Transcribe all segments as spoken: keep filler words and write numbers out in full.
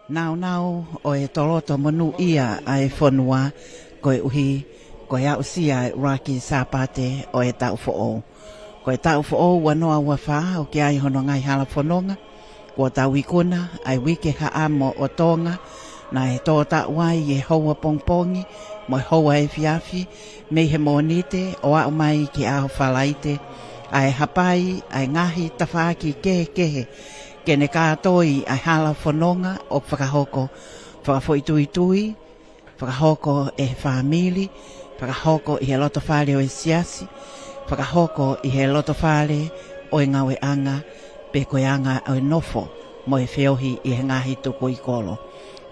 Naunau ʻo e toloto monūʻia ʻa e fonua, koeʻuhi ko e aʻusia e ʻuluaki Sāpate ʻo e taʻu foʻou. Ko e taʻu foʻou ua noa ua fā ʻoku ʻi ai hono ngaahi hala fononga. Kuo tau ikuna ʻa e uike haʻamo ʻo Tonga, naʻe tō taʻu ai e houa pongipongi mo e houa efiafi, mei he Mōnite ʻo aʻu mai ki he ʻaho Falaite, ʻa e hapai ʻa e ngaahi tafaʻaki kehekehe ke ne kātoi ʻa e hala fononga ʻoku fakahoko fakafoʻituitui, fakahoko ʻe he fāmili, fakahoko ʻi he lotofale ʻo e siasi, fakahoko ʻi he lotofale ʻo e ngāueʻanga, pe ko e anga ʻo e nofo mo e feohi ʻi he ngaahi tukui kolo.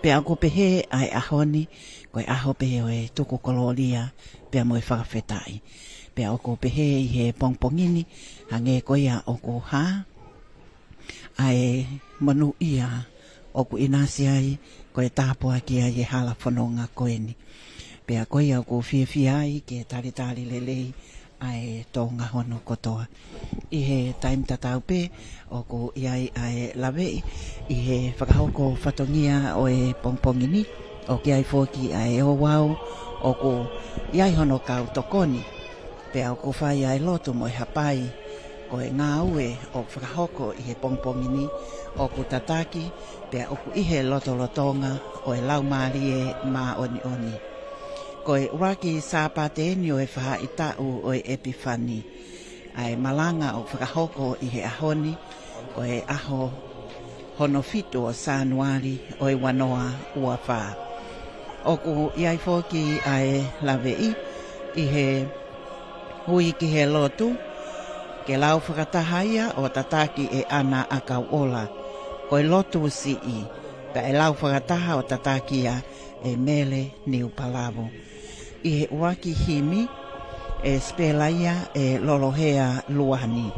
Pea ʻoku pehē ʻa e ʻaho ni, ko e ʻaho pē ʻo e tuku kolōlia pea mo e fakafetaʻi. Pea ʻoku pehē ʻi he pongipongi ni, hangē ko ia ʻoku hā ʻa e monūʻia ʻoku ʻinasi ai, ko e tāpuaki ai e hala fononga ko eni. Pea ko ia ʻoku fiefia ai ke talitali lelei ʻa e Tonga hono kotoa. ʻI he taimi tatau pē ʻoku ʻi ai ʻa e laveʻi ʻi he fakahoko fatongia ʻo e pongipongi ni, ʻoku ʻi ai foki ʻa e ouau ʻoku ʻi ai hono kau tokoni. Pea ʻoku fai ʻa e lotu mo e hapai, ko e ngāue ʻoku fakahoko ʻi he pongipongi ni ʻoku tataki, pea ʻoku ʻi he lotolotonga ʻo e Laumālie Māʻoniʻoni. Ko e ʻuluaki Sāpate eni ʻo e faʻahitaʻu ʻo e ʻEpifani. ʻA e malanga ʻoku fakahoko ʻi he ʻaho ni, ko e ʻaho hono fitu ʻo Sānuali ʻo e ua noa ua fā. ʻOku ʻi ai foki ʻa e laveʻi ʻi he ui ki he lotu, ke lau fakataha ia ʻo tataki ʻe ʻAna ʻAkauʻola. Ko e lotu siʻi, pea ʻe lau fakataha ʻo tataki ia ʻe Mele Niupalavu. ʻI he ʻuluaki himi, ʻe sipela ia ʻe Lolohea Luani.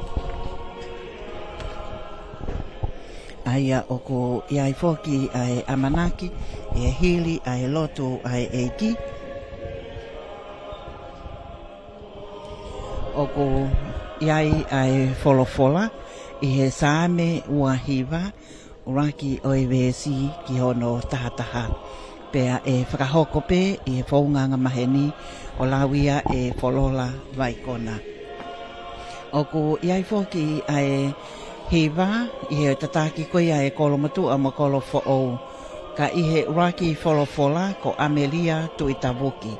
ʻA ia ʻoku ʻi ai foki ʻa e ʻamanaki, ʻe hili ʻa e lotu ʻa e ʻEiki, ʻoku ʻi ai ʻa e folofola ʻi he Saame ua hiva, ʻuluaki ʻo e veesi ki hono taha taha. Pea ʻe fakahoko pē ʻi he founga angamaheni ʻo lau ia ʻe Folola Vaikona. ʻOku ʻi ai foki ʻa e hiva ʻi he tataki ko ia ʻe Kolomotuʻa mo Kolofoʻou. Ka ʻi he ʻuluaki folofola ko ʻAmelia Tuʻitavuki.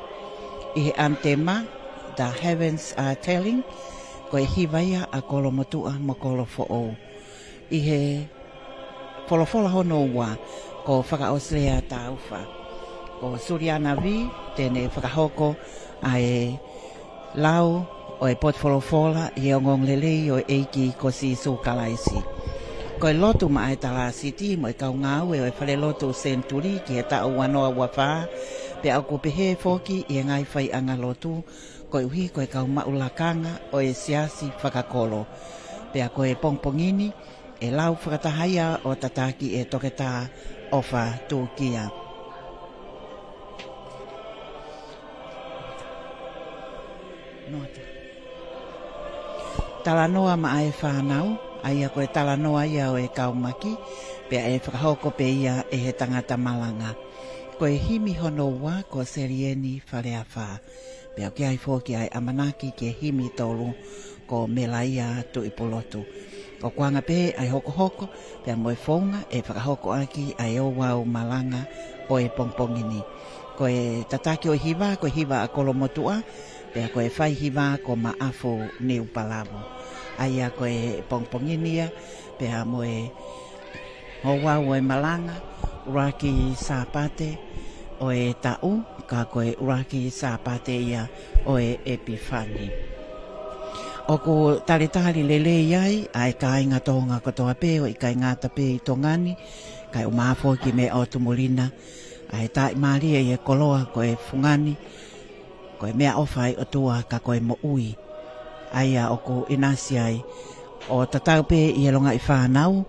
ʻI he ʻanitema, The Heavens Are Telling, ko e hiva ia ʻa Kolomotuʻa mo Kolofoʻou. ʻI he folofola hono ua, ko Fakaʻosilea Taufa. Ko Suliana Vī te ne fakahoko ʻa e lau ʻo e potu folofola ʻi he ongoongolelei ʻo e ʻEiki ko Sīsū Kalaisi. Ko e lotu maʻa e Talāsiti mo e kau ngāue ʻo e Falelotu Senituli ki he taʻu ua noa ua fā, pea ʻoku pehē foki ʻi he ngaahi faiʻanga lotu, koeʻuhi ko e kau maʻu lakanga ʻo e siasi fakakolo. Pea ko e pongipongi ni, ʻe lau fakataha ia ʻo tataki ʻe Toketā ʻOfa Tūkia. Talanoa maʻa e fānau, ʻa ia ko e talanoa ia ʻo e kau maki, pea ʻe fakahoko pē ia ʻe he tangata malanga. Ko e himi hono ua ko Selieni Faleafa. Pea ʻoku ʻi ai foki ʻa e ʻamanaki ki he himi tolu ko Melaia Tuʻipulotu. ʻOku anga pē ʻa e hokohoko, pea mo e founga ʻe fakahoko ʻaki ʻa e ouau malanga ʻo e pongipongi ni. Ko e tataki ʻo e hiva, ko e hiva ʻa Kolomotuʻa, pea ko e fai hiva ko Maʻafu Niupalavu. ʻA ia ko e pongipongi ni ia, pea mo e ouau ʻo e malanga, ʻuluaki Sāpate ʻo e taʻu, ka ko e ʻuluaki Sāpate ia ʻo e ʻEpifani. ʻOku talitali lelei ai ʻa e kāinga Tonga kotoa pē ʻo ʻikai ngata pē ʻi Tonga ni, kae ʻumaʻā foki mei ʻOtu Muli na, ʻa e taʻimālie ʻi he koloa ko e fungani, ko e meʻaʻofa ʻa e ʻOtua ka ko e moʻui. ʻA ia ʻoku ʻinasi ai ʻo tatau pē ʻi he longaʻi fānau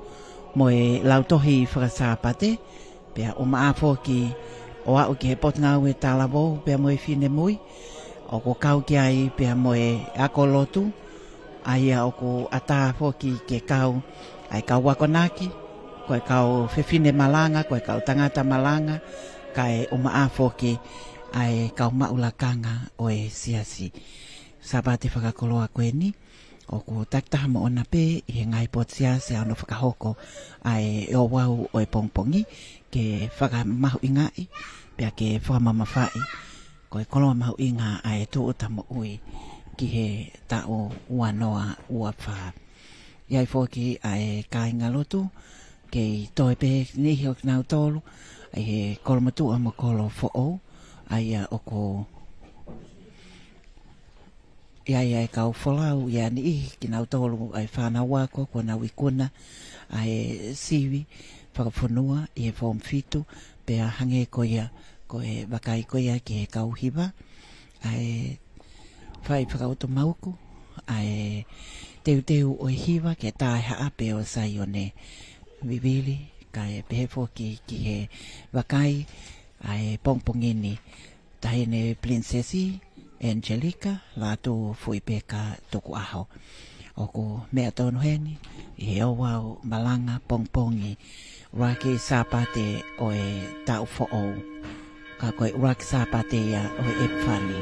mo e lautohi faka-Sāpate, pea ʻumaʻā foki ʻo aʻu ki he Potungāue Talavou pea mo e Finemui, ʻoku kau ki ai pea mo e ako lotu, ʻa ia ʻoku ʻatā foki ke kau ʻa e kau akonaki, Ko e kau fefine malanga, ko e kau tangata malanga, kae ʻumaʻā foki ʻa e kau maʻu lakanga ʻo e siasi. Sāpate fakakoloa ko eni, ʻoku takitaha moʻona pē ʻi he ngaahi potu siasi ʻa hono fakahoko ʻa e ouau ʻo e pongipongi, ke fakamahuʻingaʻi, pea ke fakamamafaʻi ko e koloa mahuʻinga ʻa e tūʻuta moʻui ki he taʻu ua noa ua fā. ʻI ai foki ʻa e kāinga lotu, kei toe pē niʻihi ʻo kinautolu, ʻi he kolo motuʻa mo kolo foʻou, ʻa ia ʻoku ʻi ai ʻa e kau folau ʻi he niʻihi kinautolu ʻa e fānau ako kuo nau ikuna ʻa e sivi fakafonua ʻi he foomu fitu, pea hangē ko ia, ko e vakai ko ia ki he kau hiva, ʻa e fai fakautomauku, ʻa e teuteu ʻo e hiva ke tā e haʻape ʻo Saione Vivili, kae pehē foki ki he vakai ʻa e pongipongi ni, Taʻahine Pilinisesi Angelica Lātūfuipeka Tukuʻaho. ʻOku meʻa tonu heni ʻi he ouau malanga pongipongi ʻuluaki Sāpate ʻo e taʻu foʻou. Ka ko e ʻuluaki Sāpate ia ʻo e ʻEpifani.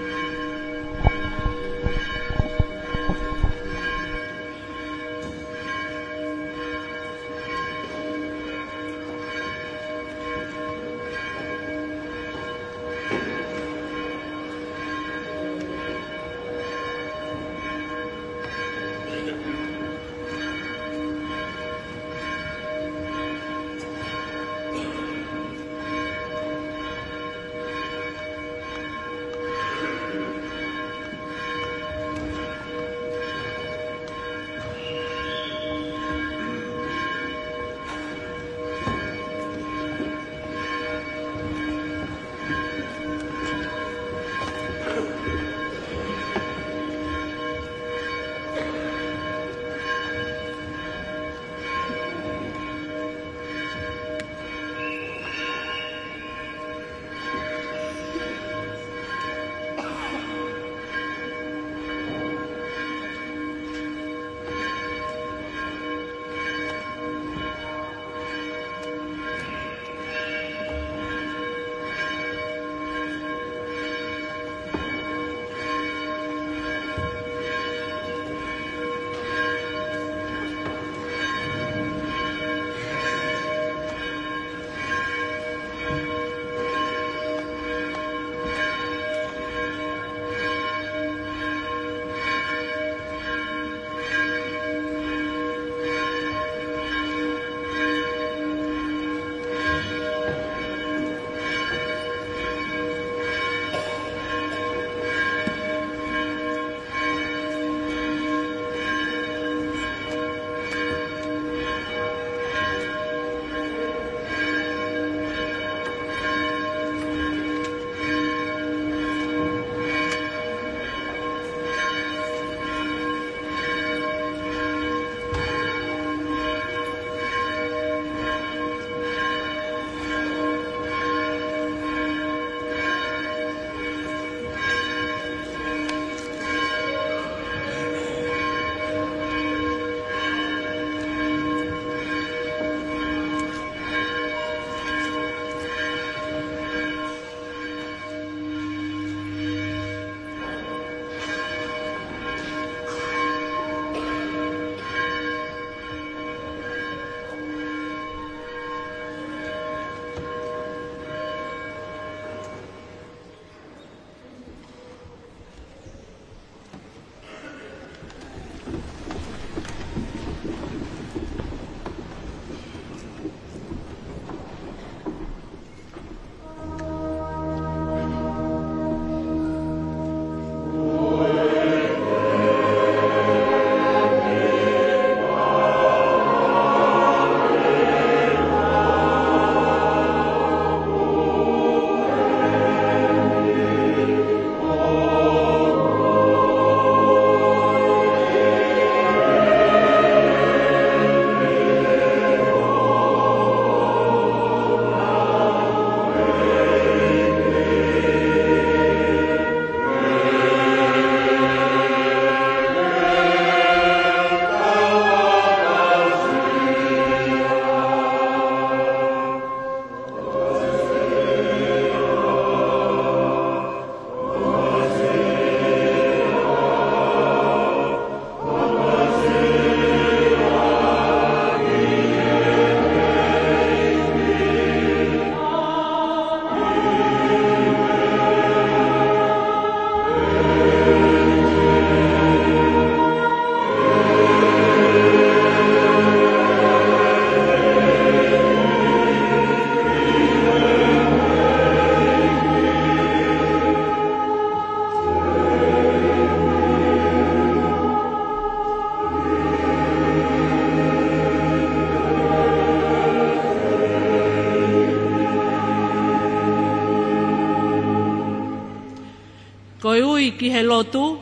Ko e ui ki he lotu,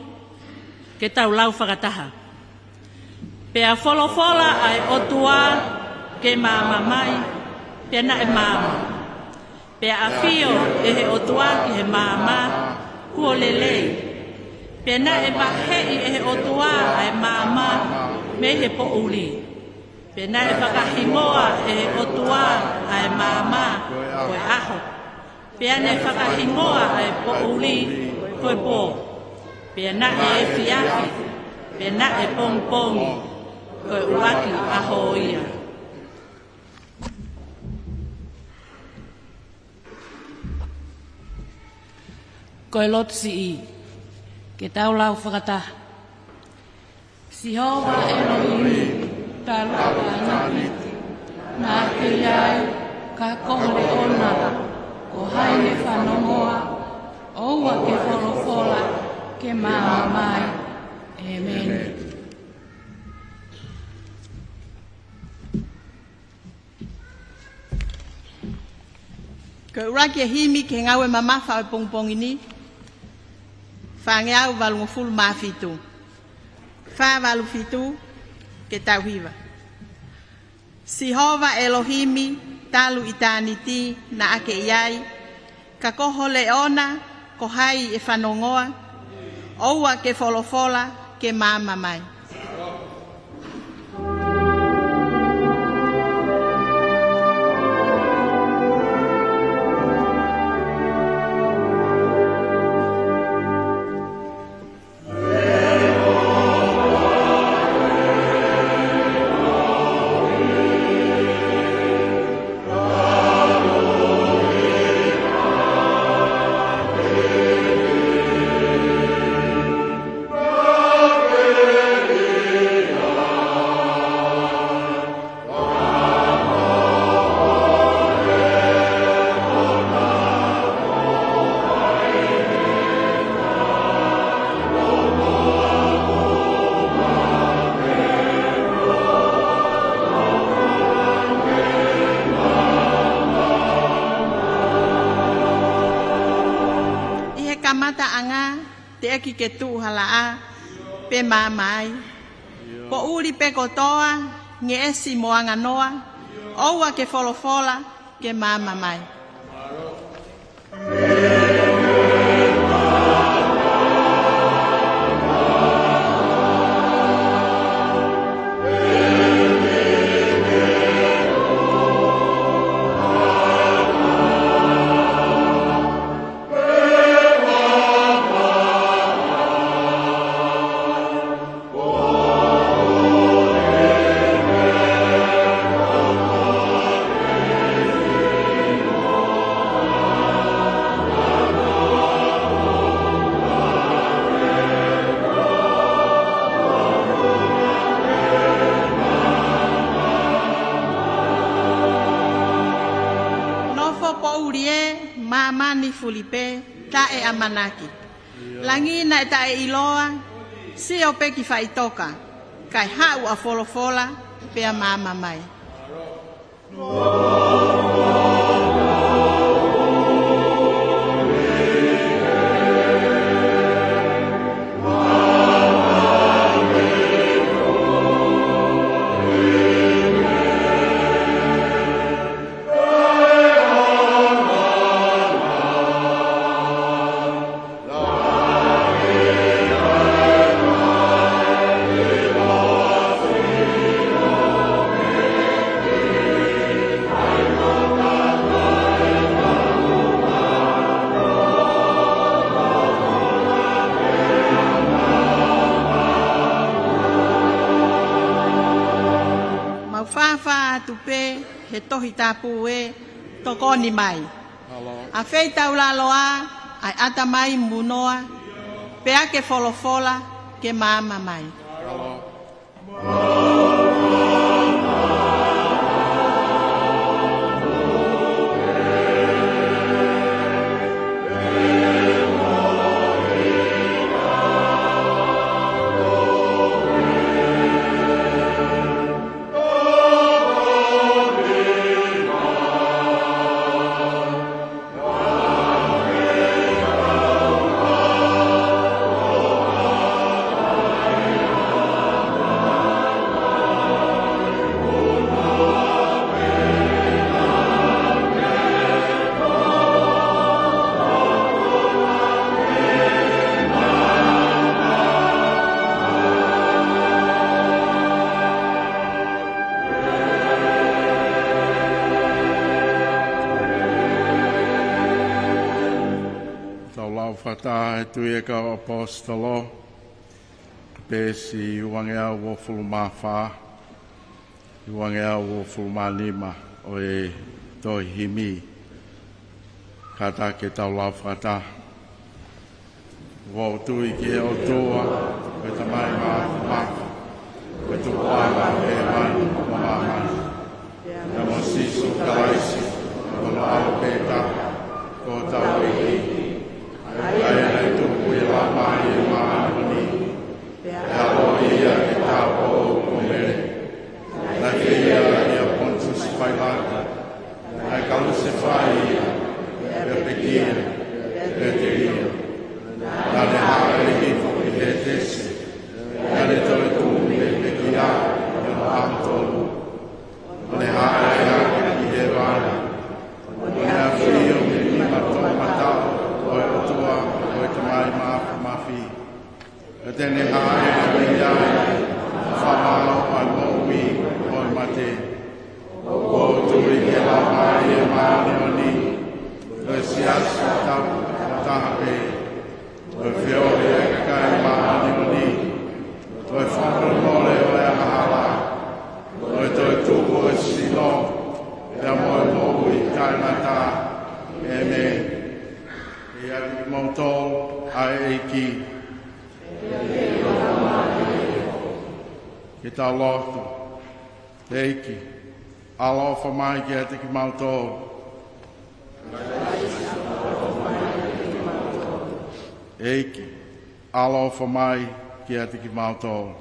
ke tau lau fakataha. Pea folofola ʻa e ʻOtua ke maama mai, pea naʻe maama. Pea ʻafio ʻe he ʻOtua ki he maama, kuo lelei. Pea naʻe vaheʻi ʻe he ʻOtua ʻa e maama mei he poʻuli. Pea naʻe fakahingoa ʻe he ʻOtua ʻa e maama ko e ʻaho. Pea naʻe fakahingoa ʻa e poʻuli ko e pō. Pea naʻe efiafi. Pea naʻe pongipongi. Ko e ʻuluaki ʻaho ia. Ko e lotu siʻi, ke tau lau fakataha. Sihova ʻElohimi, talu ʻa e tāniti, naʻa ke ʻi ai, ka ko ho leʻo na, ko hai ʻe fanongoa, ʻoua ke folofola, ke maama mai. ʻEmeni. Ko e ʻuluaki e himi ki he ngāue mamafa ʻo e pongipongi ni, fāngeau valungofulu mā fitu. Fā valu fitu, ke tau hiva. Sihova ʻElohimi, talu ʻitāniti naʻa ke ʻi ai, ka ko ho leʻo na, ko hai ʻe fanongoa, ʻoua ke folofola, ke maama mai. ʻI he kamataʻanga, teʻeki ke tuʻu ha laʻā, pe maama ai. Poʻuli pe kotoa, ngeʻesi mo anganoa, ʻoua ke folofola, ke maama mai. Nofo poʻuli ē, māmani fuli pē, taʻeʻamanaki. Langi naʻe taʻeʻiloa, sio pē ki faʻitoka, kae haʻu ʻa folofola, pea maama mai. Mau fāfā atu pē he Tohi Tapu ē, tokoni mai. ʻAfeitaulaloa ʻa e ʻatamai munoa, pea ke folofola ke maama mai. Fakataha e Tui ʻa e Kau ʻAposetolo, peesi uangeau uofulu mā fā, uangeau uofulu mā nima ʻo e tohi himi. Kātaki ke tau lau fakataha. ʻOku ou tui ki he ʻOtua, ko e Tamai Māfimafi, ko e Tupuʻanga ʻo hēvani mo māmani. Pea mo Sīsū Kalaisi, ko hono ʻAlo pē taha, ko hotau ʻEiki, ʻa ia naʻe tupu ʻi he Laumālie Māʻoniʻoni, pea ʻaloʻi ia ʻe he Taʻu ʻo Mele. Naʻe fai ia ʻia Ponitusi Pailato, naʻe kalusefai ia, pea pekia, pea telia. Naʻa ne hāʻele hifo ki Hētesi, naʻa ne toetuʻu mei he pekia ʻi he ʻaho tolu. Naʻa ne hāʻele hake ki hēvani, ʻo ne ʻafio ʻi he nima toʻomataʻu ʻo e ʻOtua, ko e Tamai Māfimafi. Pea te ne hāʻele mei ai ʻo fakamaau ʻa e moʻui mo e mate. ʻOku ou tui ki he Laumālie Māʻoniʻoni, ko e Siasi tapu taha pē, ko e feohi ʻa e kakai māʻoniʻoni, ko e fakamolemole ʻo e angahala, ko e toetuʻu ʻo e sino, pea mo e moʻui taʻengata. ʻĒmeni. ʻIate kimoutolu ʻa e ʻEiki. Ke tau lotu. ʻEiki, ʻaloʻofa mai kiate kimautolu. ʻEiki, ʻaloʻofa mai kiate kimautolu.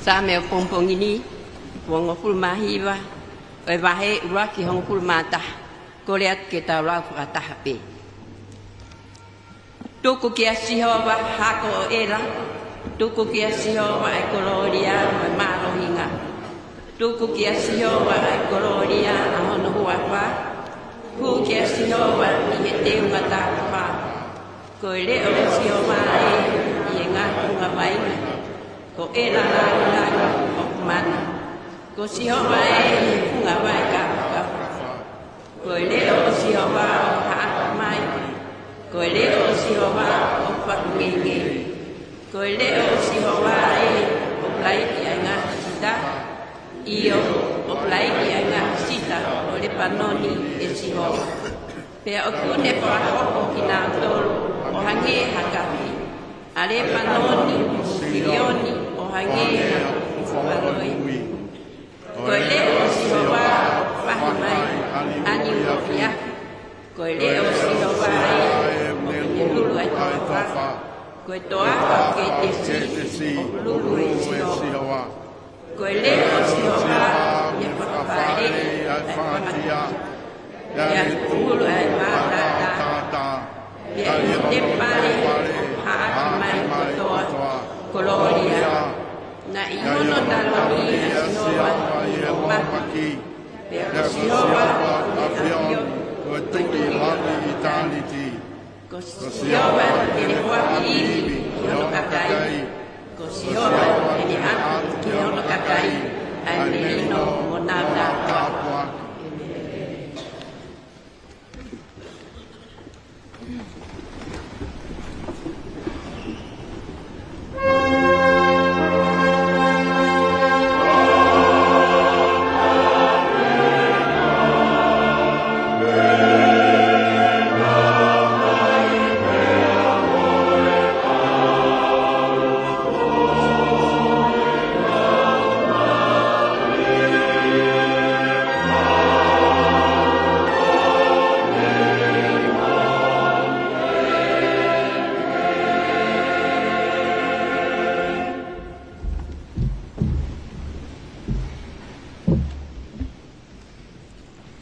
Saame ʻo e pongipongi ni, uongofulu mā hiva, ʻo e vahe ʻuluaki hongofulu mā taha, kole atu ke tau lau fakataha pē. Tuku kia Sihova, hako ʻo ʻEla, tuku kia Sihova ʻa e kolōlia mo e mālohinga. Tuku kia Sihova ʻa e kolōlia ʻa hono huafa, hū kia Sihova ʻi he teunga taʻofa. Ko e leʻo ʻo Sihova ē ʻi he ngaahi funga vainga, ko ʻEla lāngilangi ʻoku mana. Ko Sihova ē ʻi he funga vai kāfakafa. Ko e leʻo ʻo Sihova ʻoku haʻaki mai. Ko e leʻo ʻo Sihova ʻoku fakungeingei. Ko e leʻo ʻo Sihova ē ʻoku laiki ʻa e ngaahi sita. ʻIo, ʻoku laiki ʻa e ngaahi sita ʻo Lepanoni ʻe Sihova. Pea ʻoku ne fakahoko kinautolu ʻo hangē ha kafi ʻa Lepanoni, Silioni ʻo hangē ha kupu fakaloi. Ko e leʻo ʻo Sihova ʻoku fahi mai ʻa niu afiafi. Ko e leʻo ʻo Sihova ē ʻoku ne lulu ʻa e toafa. Ko e toafa ʻoku kei tesi ʻoku lulu ʻe Sihova. Ko e leʻo ʻo Sihova ʻoku ne fakafale ʻa e fakatia. Pea ne tūhulu ʻa e matātā. Pea ʻi he temipale ʻoku haʻaki mai kotoa kolōlia. Naʻe ʻi hono taloni ʻa Sihova ʻi he ʻomaki. Pea ko Sihova ʻoku ne ʻafio, ko e Tuʻi lahi ʻi ʻitāniti. Ko Sihova ʻoku ne foaki ivi ki hono kakai. Ko Sihova ʻoku ne ʻatu ki hono kakai ʻa e melino mo ʻenau tāpuaki.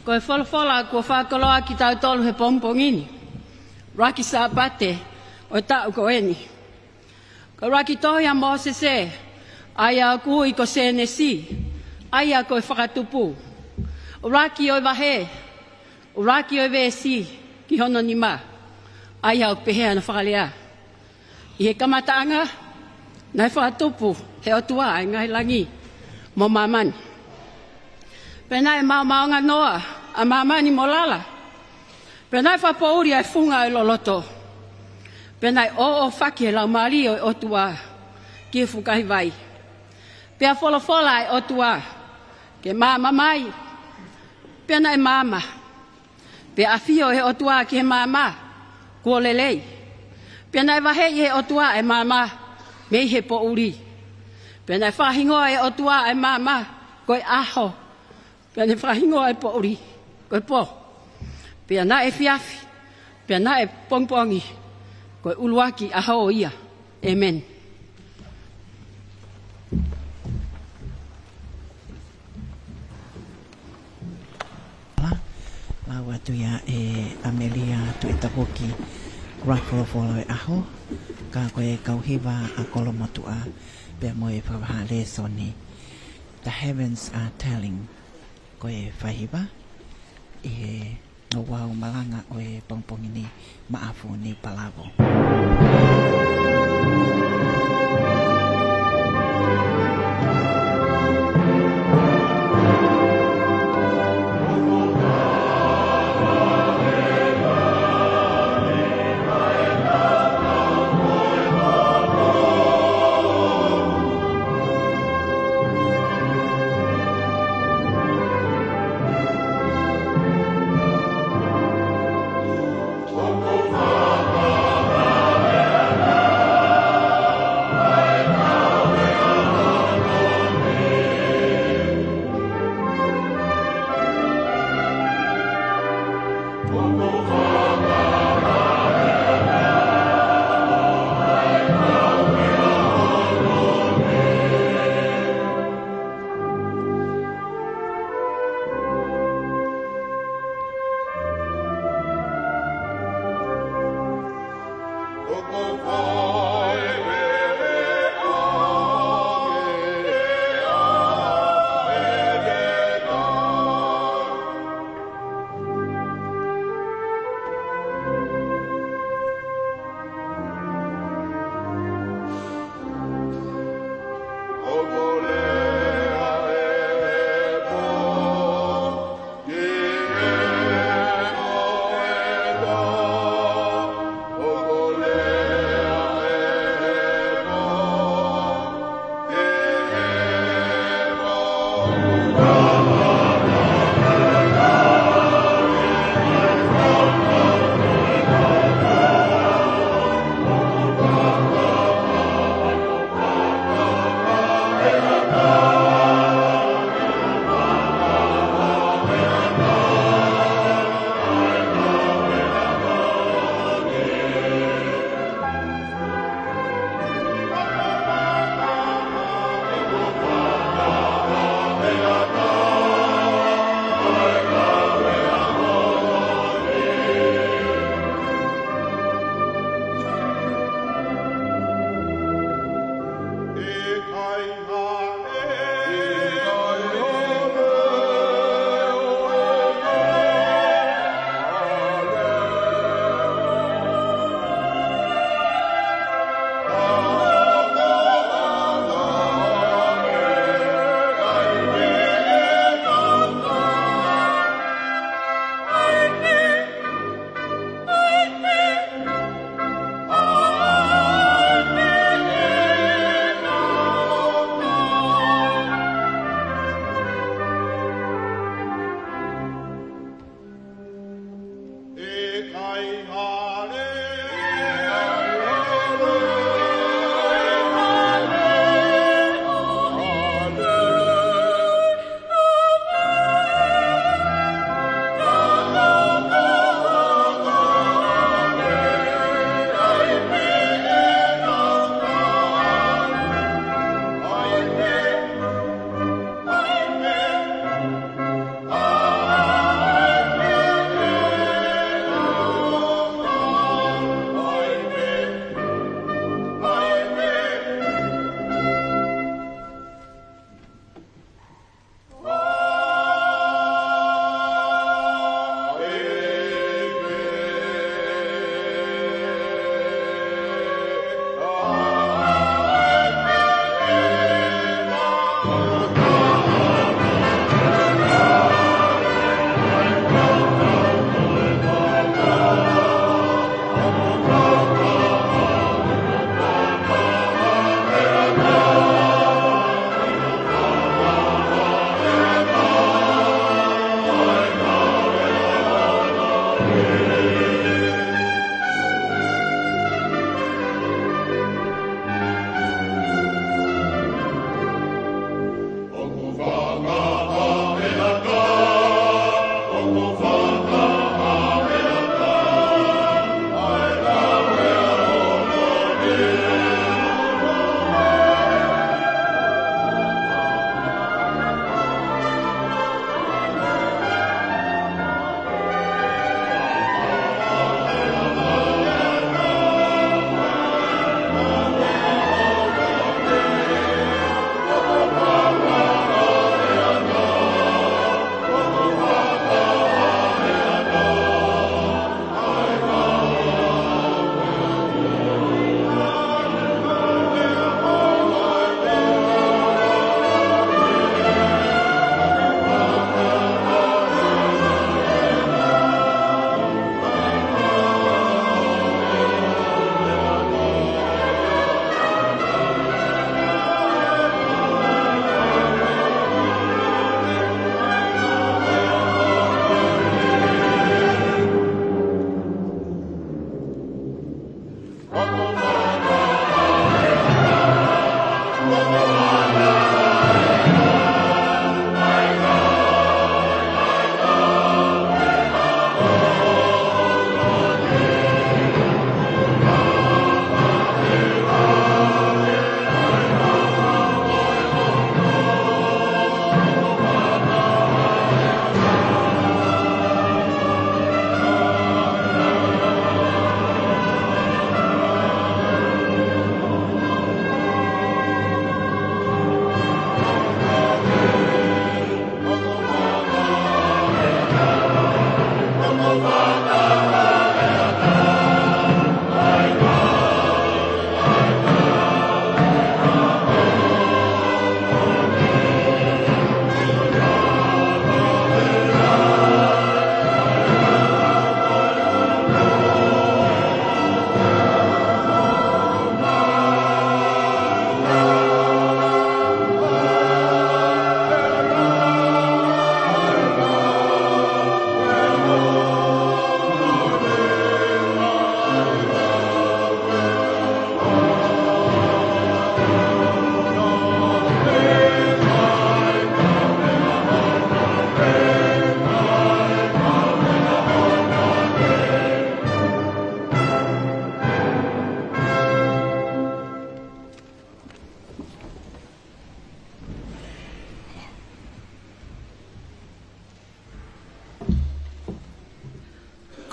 Ko e folofola kuo fakakoloa kitautolu he pongipongi ni, ʻuluaki Sāpate ʻo e taʻu ko eni. Ko e ʻuluaki tohi ʻa Mōsese, ʻa ia ʻoku ui ko Sēnesi, ʻa ia ko e Fakatupu. ʻUluaki ʻo e vahe, ʻuluaki ʻo e veesi ki hono nima, ʻa ia ʻoku pehē hono fakalea: ʻI he kamataʻanga naʻe fakatupu ʻe he ʻOtua ʻa e ngaahi langi mo māmani. Pea naʻe maomaonganoa ʻa māmani mo lala. Pea naʻe fakapoʻuli ʻa e funga ʻo e loloto. Pea naʻe ʻōʻōfaki ʻe he Laumālie ʻo e ʻOtua ki he fukahi vai. Pea folofola ʻa e ʻOtua ke maama mai. Pea naʻe maama. Pea ʻafio ʻe he ʻOtua ki he maama kuo lelei. Pea naʻe vaheʻi ʻe he ʻOtua ʻa e maama mei he poʻuli. Pea naʻe fakahingoa ʻe he ʻOtua ʻa e maama ko e ʻaho. Pea ne fakahingoa ʻa e poʻuli ko e pō. Pea naʻe efiafi. Pea naʻe pongipongi. Ko e ʻuluaki ʻaho ia. ʻĒmeni. Lau atu ia ʻe ʻAmelia Tuʻitapuki, ʻuluaki folofola ʻo e ʻaho, ka ko e kau hiva ʻa Kolomotuʻa, pea mo e fakavahaʻa lēsoni, The Heavens Are Telling, ko e faihiva ʻi he ouau malanga ʻo e pongipongi ni, Maʻafu Niu Palavo.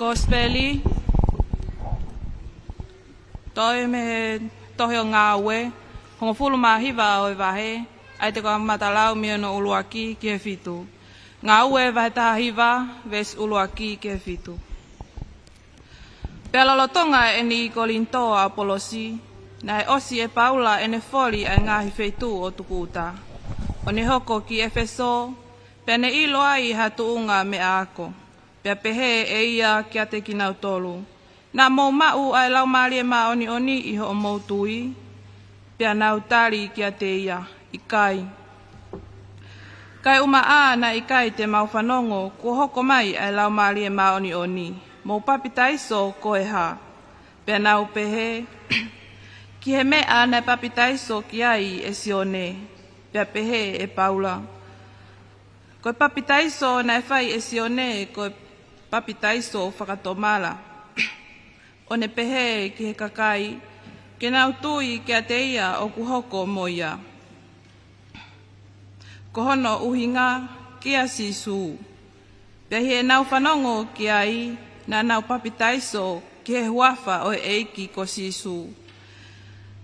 Kosipeli, tohi mei he tohi ʻo Ngāue, hongofulu mā hiva ʻo e vahe, ʻa ia te u kamata lau mei hono ʻuluaki ki he fitu. Ngāue vahe taha hiva, veesi ʻuluaki ki he fitu. Pea lolotonga ʻene ʻi Kolinitō ʻa ʻApolosi, naʻe ʻosi ʻe Paula ʻene foli ʻa e ngaahi feituʻu ʻo Tukuʻuta, ʻo ne hoko ki ʻEfesō, pea ne ʻilo ai ha tuʻunga meʻa ako. Pea pehē ʻe ia kiate kinautolu, Naʻa mou maʻu ʻa e Laumālie Māʻoniʻoni ʻi hoʻomou tui? Pea nau tali kiate ia, ʻIkai. Kaeʻumaʻā naʻe ʻikai te mau fanongo kuo hoko mai ʻa e Laumālie Māʻoniʻoni, mou papitaiso ko e hā? Pea nau pehē, Ki he meʻa naʻe papitaiso ki ai ʻe Sione. Pea pehē ʻe Paula, Ko e papitaiso naʻe fai ʻe Sione ko e papitaiso fakatomala, ʻo ne pehē ki he kakai ke nau tui kiate ia ʻoku hoko mo ia, ko hono ʻuhinga kia Sīsū. Pea ʻi heʻenau fanongo ki ai, naʻa nau papitaiso ki he huafa ʻo e ʻEiki ko Sīsū.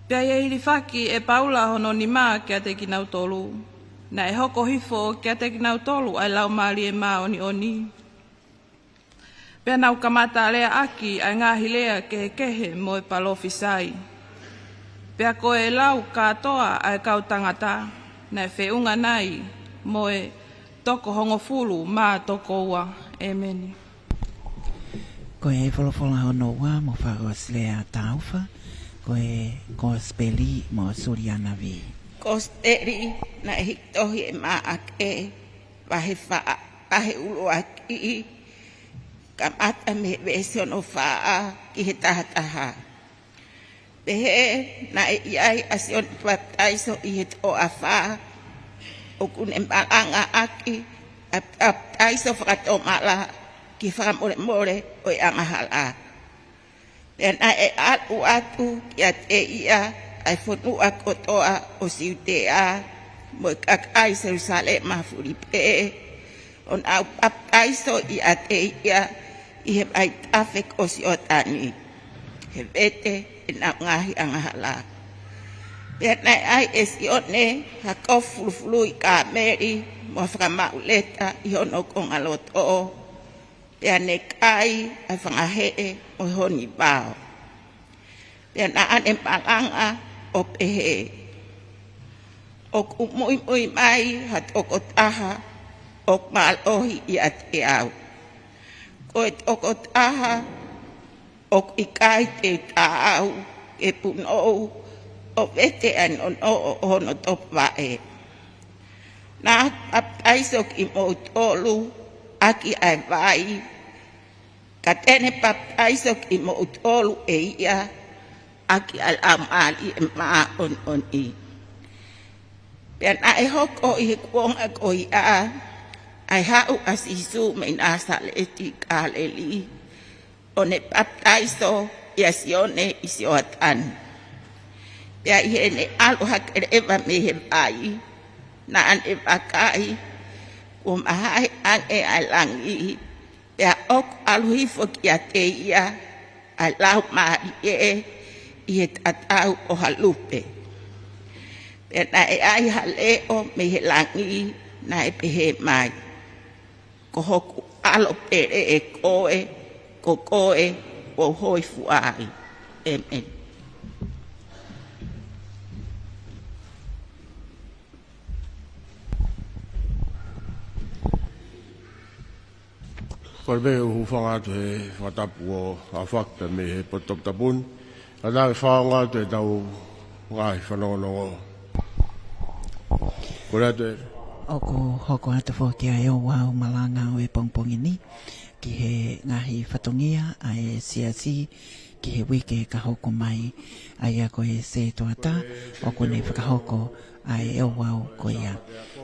Pea ʻi he hilifaki ʻe Paula hono nima kiate kinautolu, naʻe hoko hifo kiate kinautolu ʻa e Laumālie Māʻoniʻoni. Pea nau kamata leaʻaki ʻa e ngaahi lea kehekehe mo e palōfisai. Pea ko e lau kātoa ʻa e kau tangata naʻe feʻunga nai mo e toko hongofulu mā toko ua. ʻEmeni. Ko e folofola hono ua mo fakaʻosi lea tāufa, ko e Kosipeli mo Suliana Vī. Kosipeli naʻe hiki tohi ʻe Maʻake, vahe fā, vahe ʻuluaki, kamata mei he veesi hono fā ki he taha taha. Pehē, naʻe ʻi ai ʻa Sione Papitaiso ʻi he toafa, ʻoku ne malangaʻaki ʻa e papitaiso fakatomala ki he fakamolemole ʻo e angahala. Pea naʻe ʻalu atu kiate ia ʻa e fonua kotoa ʻo Siutea mo e kakai Selusalema fuli pē, ʻo nau papitaiso ʻiate ia ʻi he vaitafe ko Sioatani, he vete ʻenau ngaahi angahala. Pea naʻe ʻai ʻe Sione ha kofu fulufuluʻi kāmeli mo ha fakamaʻuleta ʻi hono kongaloto, pea ne kai ʻa e fanga heʻe mo e honi vao. Pea naʻa ne malanga ʻo pehē, ʻOku muimui mai ha tokotaha ʻoku mālohi ʻiate au. Ko e tokotaha ʻoku ʻikai te u taau ke punou ʻo vete ʻa e nonoʻo ʻo hono topuvaʻe. Naʻa ku papitaiso kimoutolu ʻaki ʻa e vai, ka te ne papitaiso kimoutolu ʻe ia ʻaki ʻa e Laumālie Māʻoniʻoni. Pea naʻe hoko ʻi he kuonga ko ia, ʻa e haʻu ʻa Sīsū mei Nāsaleti Kāleli, ʻo ne papitaiso ʻia Sione ʻi Sioatani. Pea ʻi heʻene ʻalu hake leva mei he vai, naʻa ne vakai, kuo mahae ange ʻa e langi, pea ʻoku ʻalu hifo kiate ia ʻa e Laumālie ʻi he tatau ʻo ha lupe. Pea naʻe ʻai ha leʻo mei he langi, naʻe pehē mai, Ko hoku ʻAlo pele ʻe koe, ko koe ʻoku ou hōifua ai. ʻEmeni. Ko e meʻa ʻoku hūfanga atu he fakatapu ʻo e fakatapu mei he potu toputapu ni. Ka tau fakaongo atu ʻetau ngaahi fanongonongo. Kole atu ē. ʻOku hoko atu foki ʻa e ouau malanga ʻo e pongipongi ni ki he ngaahi fatongia ʻa e siasi ki he uike ka hoko mai, ʻa ia ko e Sētuata, ʻoku ne fakahoko ʻa e ouau ko ia.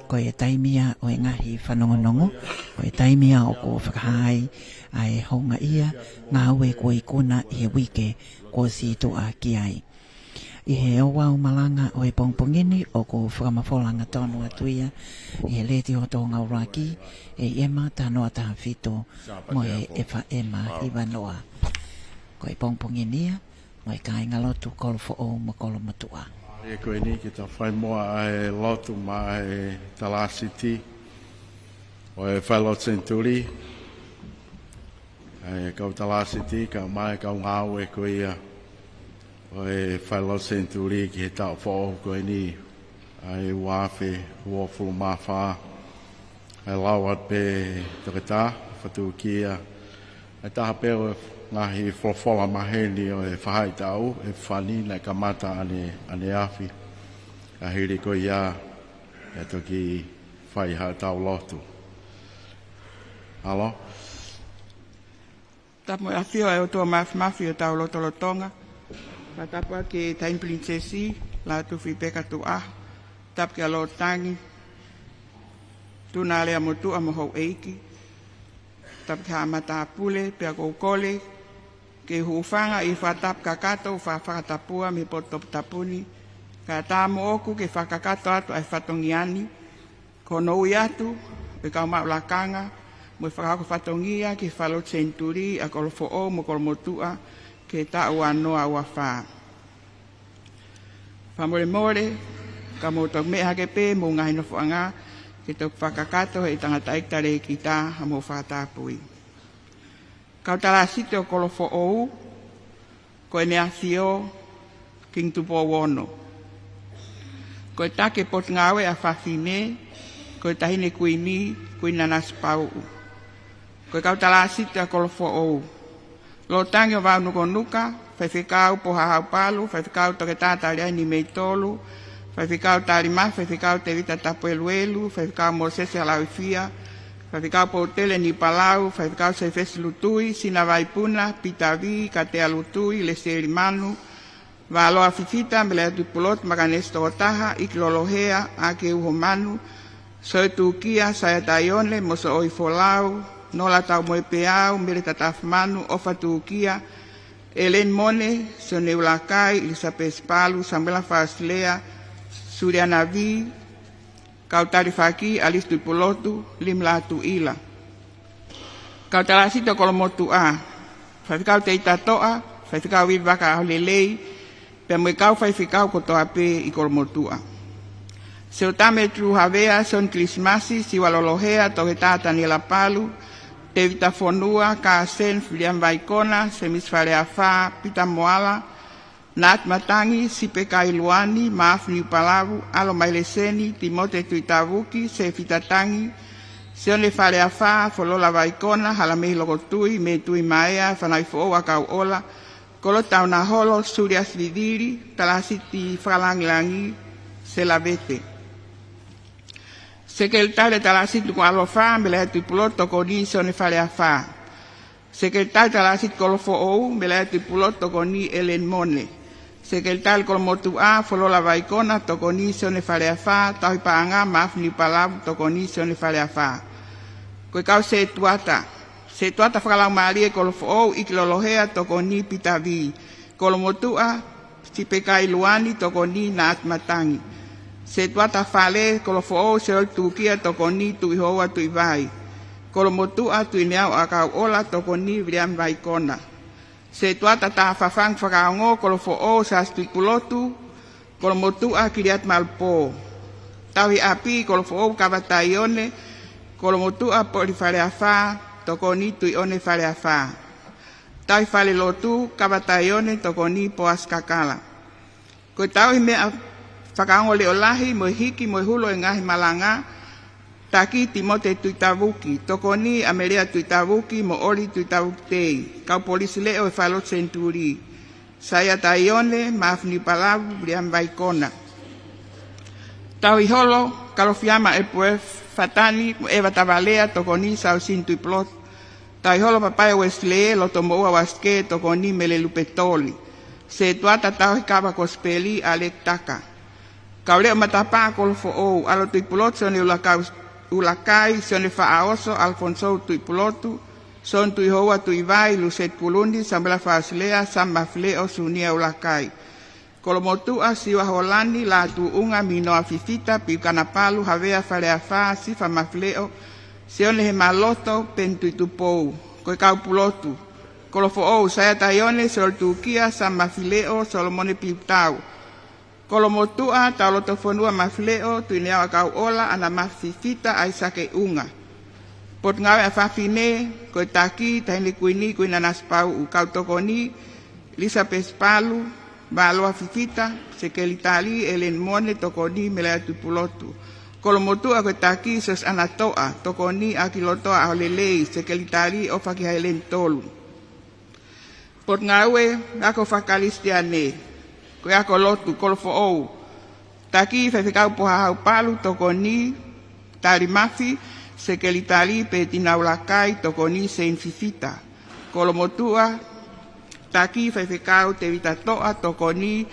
Ko e taimi ia ʻo e ngaahi fanongonongo, ko e taimi ia ʻoku fakahā ai ʻa e houngaʻia, ngāue kuo ikuna ʻi he uike kuo situʻa ki ai. ʻI he ouau malanga ʻo e pongipongi ni, ʻoku fakamafola angatonu atu ia ʻi he Letiō Tonga ʻUluaki, ʻe ʻi ʻema taha noa taha fitu mo e ʻEfa ʻema hiva noa. Ko e pongipongi ni ia, mo e kāingalotu Kolofoʻou mo Kolomotuʻa. Mālie ko eni ke ta fai muʻa ʻa e lotu maʻa e talāsiti ʻo e Falelotu Senituli, ʻa e kau talāsiti, kae ʻumaʻā e kau ngāue ko ia ʻo e Falelotu Senituli ki he taʻu foʻou ko eni, ʻa e ua afe uofulu mā fā. ʻA e lau atu pē, Toketā, fakatūkia ʻa e taha pē ʻo e ngaahi folofola maheni ʻo e faʻahitaʻu, ʻEfani, naʻe kamata ʻane, ʻaneafi. Ka hili ko ia, ʻe toki fai haʻatau lotu. Mālō. Tapu mo e ʻafio ʻa e ʻOtua Māfimafi ʻi hotau lotolotonga. Fakatapu atu ki he Taʻahine Pilinisesi Lātūfuipeka Tuʻa. Tapu kia Lōtangi Tūnalea Motuʻa mo houʻeiki. Tapu ki Haʻa Matāpule, pea ʻoku ou kole ke u hūfanga ʻi he fakatapu kakato ʻoku fakafakatapua mei he potu toputapu ni, kae ʻatā moʻoku ke fakakakato atu ʻa e fatongia ni, ko hono ui atu ʻo e kau maʻu lakanga mo e fakahoko fatongia ki he Falelotu Senituli ʻa Kolofoʻou mo Kolomotuʻa ki he taʻu ua noa ua fā. Fakamolemole, ka mou toki meʻa hake pē mo e ngaahi nofoʻanga ke toki fakakakato ʻe he tangataʻeiki talēkita ʻa hoʻomou fakatapui. Kau talāsiti ʻo Kolofoʻou, ko ʻEne ʻAfio Kingi Tupou Ono. Ko e taki Potungāue ʻa Fafine, ko e Taʻahine Kuini, Kuini Nanasipauʻu. Ko e kau talāsiti ʻa Kolofoʻou: Lōtangi ʻo Vaunukonuka, Faifekau Pohahau Palu, Faifekau Toketā Taliaini Meitolu, Faifekau Talimafi, Faifekau Tēvita Tapueluelu, Faifekau Mōsese Halauifia, Faifekau Poutele Niupalau, Faifekau Sefesi Lutui, Sina Vaipuna, Pita Vī, Katea Lutui, Lesieli Manu, Valoa Fifita, Meleatu Pulotu, Makanesi Tokotaha, ʻIki Lolohea, ʻAke Uhomanu, Soe Tūkia, Saia Taione, Mosoʻoi Folau, Nola Taumoepeau, Mele Tatafumanu, ʻOfa Tūkia, ʻEleni Mone, Sione ʻUlakai, ʻIlisapesi Palu, Samuela Fausilea, Suliana Vī, Kau Talifaki, ʻAlisi Tuʻipulotu, Limilā Tuʻila. Kau talāsiti ʻo Kolomotuʻa: Faifekau Teita Toʻa, Faifekau Vivaka ʻAholelei, pea mo e kau faifekau kotoa pē ʻi Kolomotuʻa. Seutame Tuluhavea, Sione Kilisimasi, Siua Lolohea, Toketā Taniela Palu, Tēvita Fonua, Kāseni, Viliami Vaikona, Semisi Faleafā, Pita Moala, Naati Matangi, Sipekai Luani, Maʻafu Niupalavu, ʻAlo Maileseni, Timote Tuʻitavuki, Sefita Tangi, Sione Faleafā, Folola Vaikona, Halamehi Lokotui, Mētui Maea, Fanauʻi Foʻou ʻa Kauʻola, Kolo Taunaholo, Suliasi Vivili, Talāsiti Fakalangilangi, Selavete. Sekelitali Talāsiti Nukuʻalofa, Meleatu Tuʻipulotu, tokoni Sione Faleafā. Sekelitali Talāsiti Kolofoʻou, Meleatu Tuʻipulotu, tokoni ʻEleni Mone. Sekelitali Kolomotuʻa, Folola Vaikona, tokoni Sione Faleafā. Tauhi Paʻanga, Maʻafu Niupalavu, tokoni Sione Faleafā. Ko e kau setuata: Setuata Fakalaumālie Kolofoʻou, ʻIki Lolohea, tokoni Pita Vī. Kolomotuʻa, Sipekai Luani, tokoni Naati Matangi. Setuata Fale Kolofoʻou, Seoli Tūkia, tokoni Tuʻihoua Tuʻivai. Kolomotuʻa, Tuʻineau ʻa Kauʻola, tokoni Viliami Vaikona. Setuata Tāfafangu Fakaongo Kolofoʻou, Siaosi Tuʻipulotu, Kolomotuʻa, Kiliati Malupō. Tauhi ʻApi Kolofoʻou, Kava Taione, Kolomotuʻa, Poli Faleafā, tokoni Tuʻione Faleafā. Tauhi Falelotu, Kava Taione, tokoni Poasi Kakala. Ko e tauhi meʻa fakaongo leʻo lahi mo e hiki mo e hulu ʻo e ngaahi malanga: Taki Timote Tuʻitavuki, tokoni ʻAmelea Tuʻitavuki mo ʻOli Tuʻitavuki Tei. Kau polisi leʻo ʻo e Falelotu Senituli: Saia Taione, Maʻafu Niupalavu, Viliami Vaikona. Tauhi holo Kalofiama ʻEpuefu Fatani mo ʻEva Tavalea, tokoni Siaosini Tuʻipulotu. Tauhi holo Papaʻia Uesilē Lotomoʻua Uasike, tokoni Mele Lupetoli. Setuata Tauhi Kava Kosipeli, ʻAleki Taka. Kau leʻo matapā Kolofoʻou: ʻAlo Tuʻipulotu, Sione ʻUlakau-, ʻUlakai, Sione Faʻaoso, ʻAlefoniso Tuʻipulotu, Sione Tuʻihoua Tuʻivai, Luseti Kuluni, Samuela Fausilea, Sami Mafileʻo, Siunia ʻUlakai. Kolomotuʻa, Siua Holani Lātūʻunga, Minoa Fifita, Piu Kanapalu, Havea Faleafā, Sifa Mafileʻo, Sione Hemaloto, Peni Tuʻitupou. Ko e kau pulotu: Kolofoʻou, Saia Taione, Solo Tukia, Sam Mafileʻo, Solomone Piutau. Kolomotuʻa, Taulotofonua Mafileʻo, Tuʻineau ʻAkauʻola, ʻAna Mafi Fifita, ʻAisake ʻUnga. Potungāue ʻa Fafine, ko e taki, Taʻahine Kuini, Kuini Nanasipauʻu. Kau tokoni: Elisapesi Palu, Valoa Fifita. Sekelitali: ʻEleni Mone. Tokoni: Meleatu Pulotu. Kolomotuʻa, ko e taki, Siosi ʻAna Toʻa. Tokoni: ʻAkilotoa ʻAholelei. Sekelitali: ʻOfa Kihaʻeleni Tolu. Potungāue Ako Fakakalisitiane. Ko e ako lotu: Kolofoʻou, taki, Faifekau Pohahau Palu. Tokoni: Tali Mafi. Sekelitali: Petina ʻUlakai. Tokoni: Seini Fifita. Kolomotuʻa, taki, Faifekau Tevita Toʻa. Tokoni: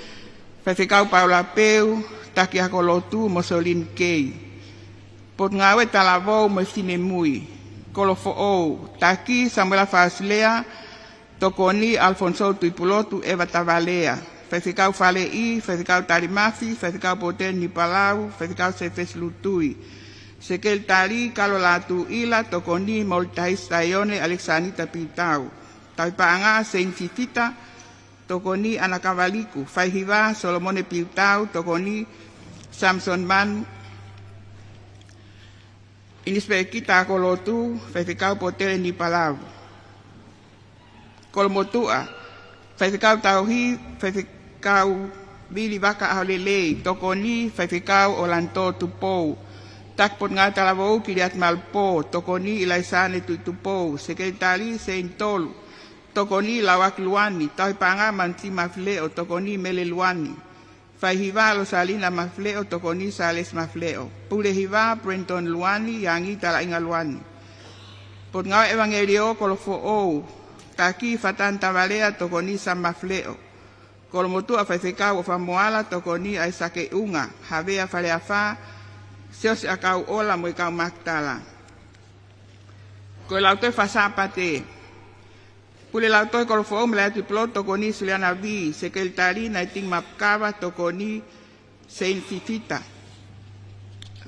Faifekau Paula Peu. Taki ako lotu: Mosolini Kei. Potungāue Talavou mo e Finemui. Kolofoʻou, taki, Samuela Fasilea. Tokoni: ʻAlefoniso Tuʻipulotu, ʻEva Tavalea. Faifekau Faleʻi, Faifekau Tali Mafi, Faifekau Potele Nipalau, Faifekau Sefesi Lutui. Sekelitali: Kalo Lātūʻila. Tokoni: Molitahisi Taione, ʻAlekisanita Piutau. Tauhi paʻanga: Seini Fifita. Tokoni: ʻAna Kavaliku. Faihiva: Solomone Piutau. Tokoni: Samisoni Manu. ʻInisipēkita ako lotu: Faifekau Potele Nipalau. Kolomotuʻa: Faifekau Tauhi, Faifekau Vili Vaka ʻAholelei. Tokoni: Faifekau ʻOlanitō Tupou. Taki Potungāue Talavou: Kiliati Malupō. Tokoni: ʻIlaisaane Tuʻitupou. Sekelitali: Seini Tolu. Tokoni: Lauaki Luani. Tauhi paʻanga: Manisi Mafileʻo. Tokoni: Mele Luani. Faihiva: Losalina Mafileʻo. Tokoni: Salesi Mafileʻo. Pulehiva: Brenton Luani, Iangi Talaʻinga Luani. Potungāue ʻEvangeliō: Kolofoʻou, taki, Fatani Tavalea. Tokoni: Sam Mafileʻo. Kolomotuʻa: Faifekau ʻOfa Moala. Tokoni: ʻAisake ʻUnga. Havea Faleafā: Siosi ʻAkauʻola mo e kau Makitala. Ko e Lautohi Fakasāpate. Pule Lautohi: Kolofoʻou, Meleatu Pulotu. Tokoni: Suliana Vī. Sekelitali: Naitingi Mapukava. Tokoni: Seini Fifita.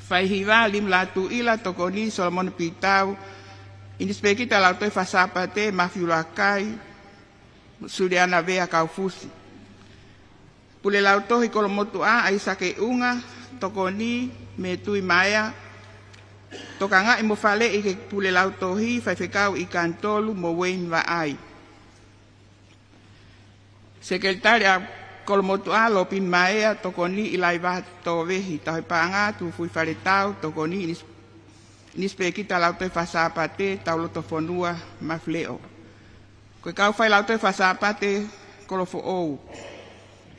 Faihiva: Lima Lātūʻila. Tokoni: Solomone Piutau. ʻInisipēkita Lautohi Fakasāpate: Mafi ʻUlakai, Suliana Vea Kaufusi. Pule Lautohi Kolomotuʻa: ʻAisake ʻUnga. Tokoni: Metui Maea. Tokangaʻi mo faleʻi ki he Pule Lautohi: Faifekau ʻIkani Tolu mo Ueini Vaʻai. Sekelitali ʻa Kolomotuʻa: Lopini Maea. Tokoni: ʻIlaivaha Tovehi. Tauhi paʻanga: Tufui Faletau. Tokoni: ʻInis-, ʻInisipēkita Lautohi Fakasāpate: Taulotofonua Mafileʻo. Ko e kau fai Lautohi Fakasāpate: Kolofoʻou,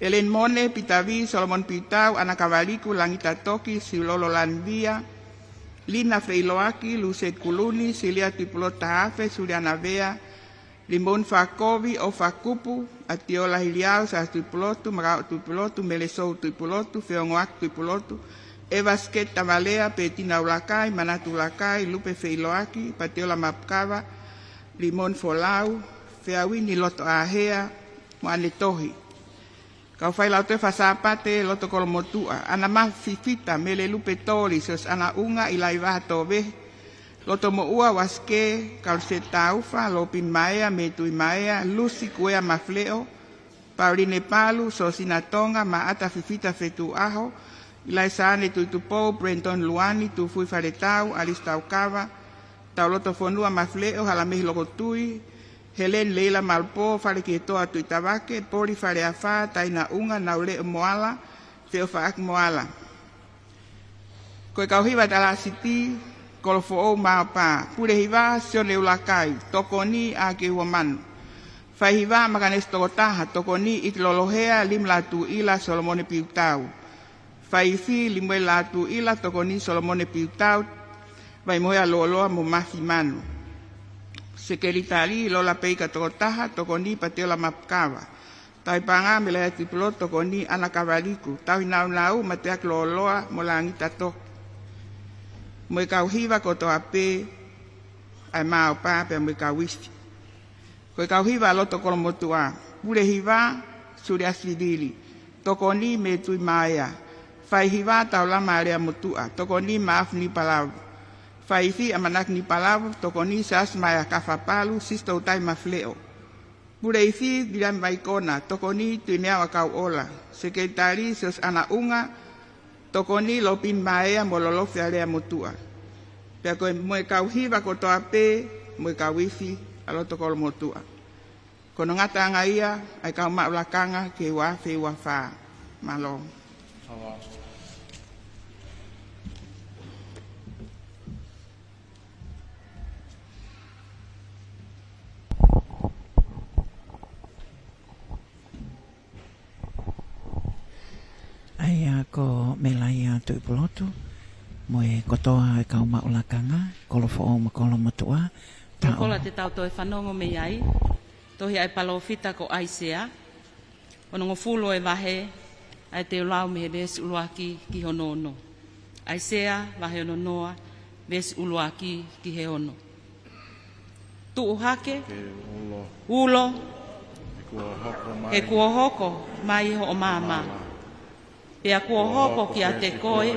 ʻEleni Mone, Pita Vī, Solomone Piutau, ʻAna Kavaliku, Langita Toki, Siulolo Lanivia, Lina Feiloaki, Luset Kuluni, Silia Tuʻipulotu Tahafe, Suliana Vea, Limouni Fakovi, ʻOfa Kupu, ʻAtiola Hiliau, Sāsi Tuʻipulotu, Makaoʻo Tuʻipulotu, Mele Sou Tuʻipulotu, Feongoaki Tuʻipulotu, ʻEva Siketi Tavalea, Petina ʻUlakai, Manatu ʻUlakai, Lupe Feiloaki, Patiola Mapukava, Limouni Folau, Feauini Lotoʻāhea, mo ʻAne Tohi. Kau fai Lautohi Fakasāpate Loto Kolomotuʻa: ʻAna Mafi Fifita, Mele Lupe Toli, Siosi ʻAna ʻUnga, ʻIlaivaha Tovehi, Loto Moʻua, Uasike Kaluseta Taufa, Lopini Maea, Metui Maea, Lusi Kuea Mafileʻo, Pauline Palu, Sosina Tonga, Maʻata Fifita Fetuʻaho, ʻIlaisaane Tuʻitupou, Brenton Luani, Tufui Faletau, ʻAlisi Taukava, Taulotofonua Mafileʻo, Halamehi Lokotui, Heleni Leila Malupō, Falekihetoa Tuʻitavake, Poli Faleafā, Taina ʻUnga, Nauleʻo Moala, Feʻofaʻaki Moala. Ko e kau hiva Talāsiti: Kolofoʻou, Maopā. Pulehiva: Sione ʻUlakai. Tokoni: ʻAke Uamanu. Faihiva: Makanesi Tokotaha. Tokoni: ʻIki Lolohea, Lima Lātūʻila, Solomone Piutau. Faifi: Limueli Lātūʻila. Tokoni: Solomone Piutau, Vaimohea Lōloa mo Mafi Manu. Sekelitali: Lola Peika Tokotaha. Tokoni: Patiola Mapukava. Tauhi paʻanga: Meleatu Pulotu. Tokoni: ʻAna Kavaliku. Tauhi nāunau: Mateaki Lōloa mo Langita Toki. Mo e kau hiva kotoa pē ʻa e Maopā pea mo e kau isi. Ko e kau hiva Loto Kolomotuʻa: Pulehiva: Suliasi Vili. Tokoni Mei Tuʻimaea. Faihiva Taulama Aleamotuʻa. Tokoni Maʻafu Nipalavu. Faifi ʻAmanaki Nipalavu. Tokoni Siaosi Maea Kafapalu, Sister Toutai Mafileʻo. Puleifi Viliami Vaikona. Tokoni Tuʻimeau ʻAkauʻola. Sekelitali Siosiana ʻUnga. Tokoni Lopini Maea mo Lolofi Aleamotuʻa. Pea ko e mo e kau hiva kotoa pē, mo e kau ifi ʻa loto Kolomotuʻa. Ko hono ngataʻanga ia ʻa e kau maʻu lakanga ki he ua afe ua fā. Mālō. ʻA ia ko Melaia Tuʻipulotu, mo e kotoa e kau maʻu lakanga, Kolofoʻou mo Kolomotuʻa, Tau taʻo. Kola te tau toe fanongo mei ai, tohi ʻa e palōfita ko ʻAisea, onongofulu e vahe, ʻa e teu lau mei he veesi ʻuluaki ki hono ono. ʻAisea, vahe ono noa, veesi ʻuluaki ki he ono. Tuʻu hake, Ke ulo, ulo, he kuo hoko mai, he kuo hoko mai hoʻo maama. Maama. Pea kuo hoko kiate koe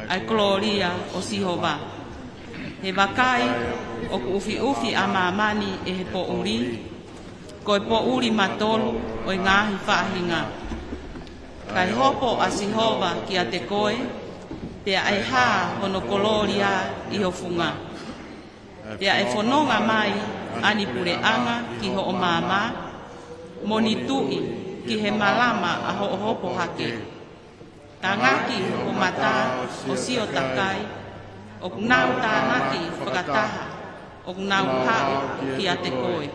ʻa e kolōlia ʻo Sihova. He vakai, ʻoku ʻufiʻufi ʻa māmani ʻe he poʻuli, ko e poʻuli matolu ʻo e ngaahi faʻahinga. Kae hopo ʻa Sihova kiate koe, pea ʻe hā hono kolōlia ʻi ho funga. Pea ʻe fononga mai ʻa e puleʻanga ki hoʻo maama, mo e tuʻi ki he malama ʻa hoʻo hopo hake. Tangaki ho mata ʻo sio takai, ʻoku nau tānaki fakataha, ʻoku nau haʻu kiate koe.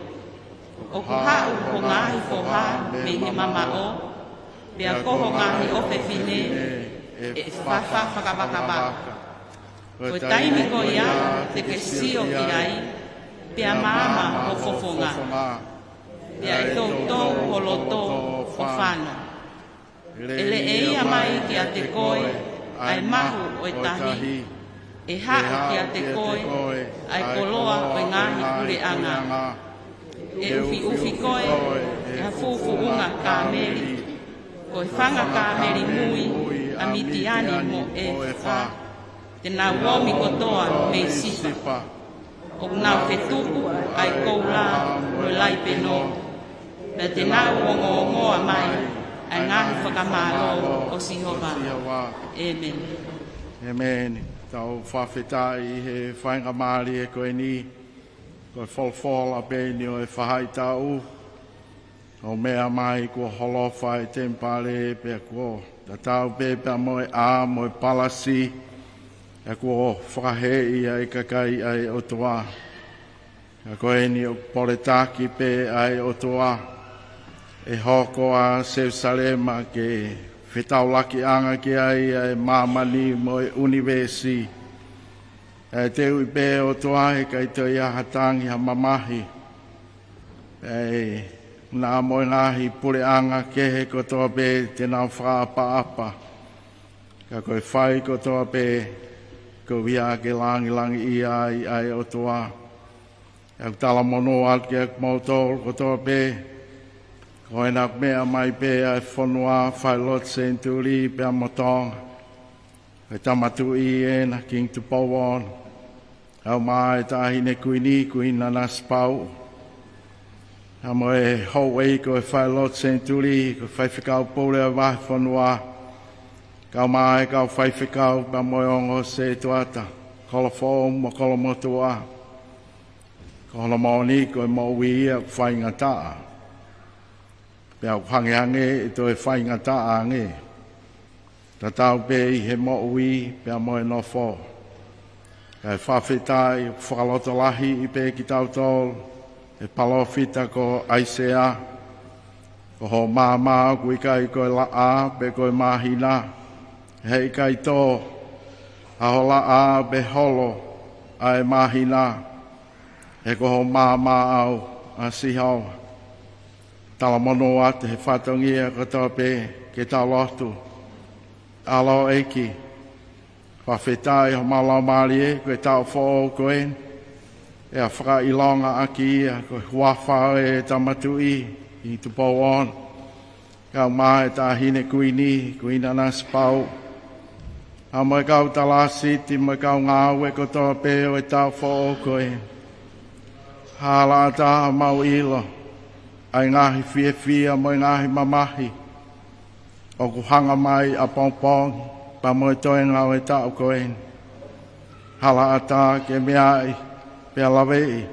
ʻOku haʻu ho ngaahi foha mei he mamaʻo, pea ko ho ngaahi ʻofefine ʻe fafa fakavakavaka. Ko e taimi ko ia te ke sio ki ai, pea maama ho fofonga, pea ʻe toutou ho loto ʻo fano. ʻE leʻeia mai kiate koe ʻa e mahu ʻo e tahi, ʻe haʻu kiate koe ʻa e koloa ʻo e ngaahi puleʻanga. ʻE ʻufiʻufi koe ʻe ha fuʻufuʻunga kāmeli, ko e fanga kāmeli mui ʻa Mitiani mo ʻEfa. Te nau omi kotoa mei Sipa. ʻOku nau fetuku ʻa e koula mo e laipeno, pea te nau ongoongoa mai ʻa e ngaahi fakamālō ʻo Sihova. ʻĒmeni. ʻĒmeni. Tau fakafetaʻi he faingamālie ko eni, ko e folofola pē eni ʻo e fahaʻitaʻu, ʻo meʻa mai kuo holofa e temipale pea kuo tatau pē pea mo e ʻā mo e palasi, ʻa ia kuo fakaheeʻi ʻa e kakai ʻa e ʻOtua. Ka ko eni ʻoku poletaki pē ʻa e ʻOtua, ʻe hoko ʻa Selusalema ke fetaulakiʻanga ki ai ʻa e māmani mo e ʻunivēsi. ʻE teuʻi pē ʻOtua he ʻikai toe ʻi ai ha tangi ha mamahi. ʻE naʻa mo e ngaahi puleʻanga kehe kotoa pē te nau fakaʻapaʻapa. Ka ko e fai kotoa pē, ko ia ke langilangiʻia ai ʻa e ʻOtua. ʻOku talamonū atu kiate kimoutolu kotoa pē, ko ena ʻoku meʻa mai pē ʻa e fonua fai lotu senituli pea mo Tonga. Ko e Tama Tuʻi ena, Kingi Tupou Ono. Kau mai e Taʻahine Kuini, Kuini Nanasipauʻu. Pea mo e houʻeiki ʻo e fai lotu senituli, ko e faifekau pule ʻa e vahefonua. Kau mai e kau faifekau, pea mo e ongo setuata, Kolofoʻou mo Kolomotuʻa. Ko hono moʻoni ko e moʻui ia ʻoku faingataʻa. Pea ʻoku hangehangē ʻe toe faingataʻa ange. Tatau pē ʻi he moʻui pea mo e nofo. Kae fakafetaʻi ʻoku fakalotolahiʻi pē kitautolu ʻe he palōfita ko ʻAisea. Ko hoʻo maama ʻoku ʻikai ko e laʻā pe ko e māhina. He ʻikai tō ʻa ho laʻā pe holo ʻa e māhina. He ko hoʻo maama au ʻa Sihova. Talamonū atu he fatongia kotoa pē ke tau lotu. ʻAlo ʻEiki, fakafetaʻi ho Laumālie ko e taʻu foʻou ko eni. ʻE fakaʻilonga ʻaki ia ko e huafa ʻo e Tama Tuʻi, Kingi Tupou Ono. Kae ʻumaʻā e Taʻahine Kuini, Kuini Nanasipauʻu, ʻa mo e kau tala siti mo e kau ngāue kotoa pē ʻo e taʻu foʻou ko eni. Halaʻatā ʻa mau ʻilo ʻa e ngaahi fiefia mo e ngaahi mamahi ʻoku hanga mai ʻapongipongi pea mo e toenga ʻo e taʻu ko eni. Halaʻatā ke meaʻi pea laveʻi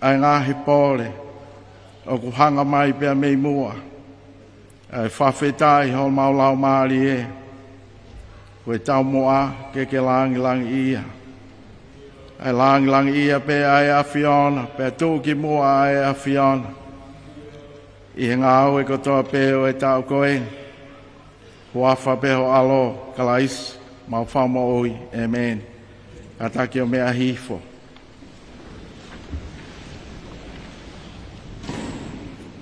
ʻa e ngaahi pole ʻoku hanga mai pea mei muʻa. ʻA e fakafetaʻi homau laumālie, ko e taumuʻa ke ke langilangiʻia. ʻA e langilangiʻia pē ʻa e ʻAfiona, pea tuʻu ki muʻa ʻa e ʻAfiona ʻi he ngāue kotoa pē ʻo e taʻu ko eni. Huafa pē ho ʻAlo, Kalaisi, mau Fakamoʻui. ʻĒmeni. Kātaki ʻo meʻa hifo.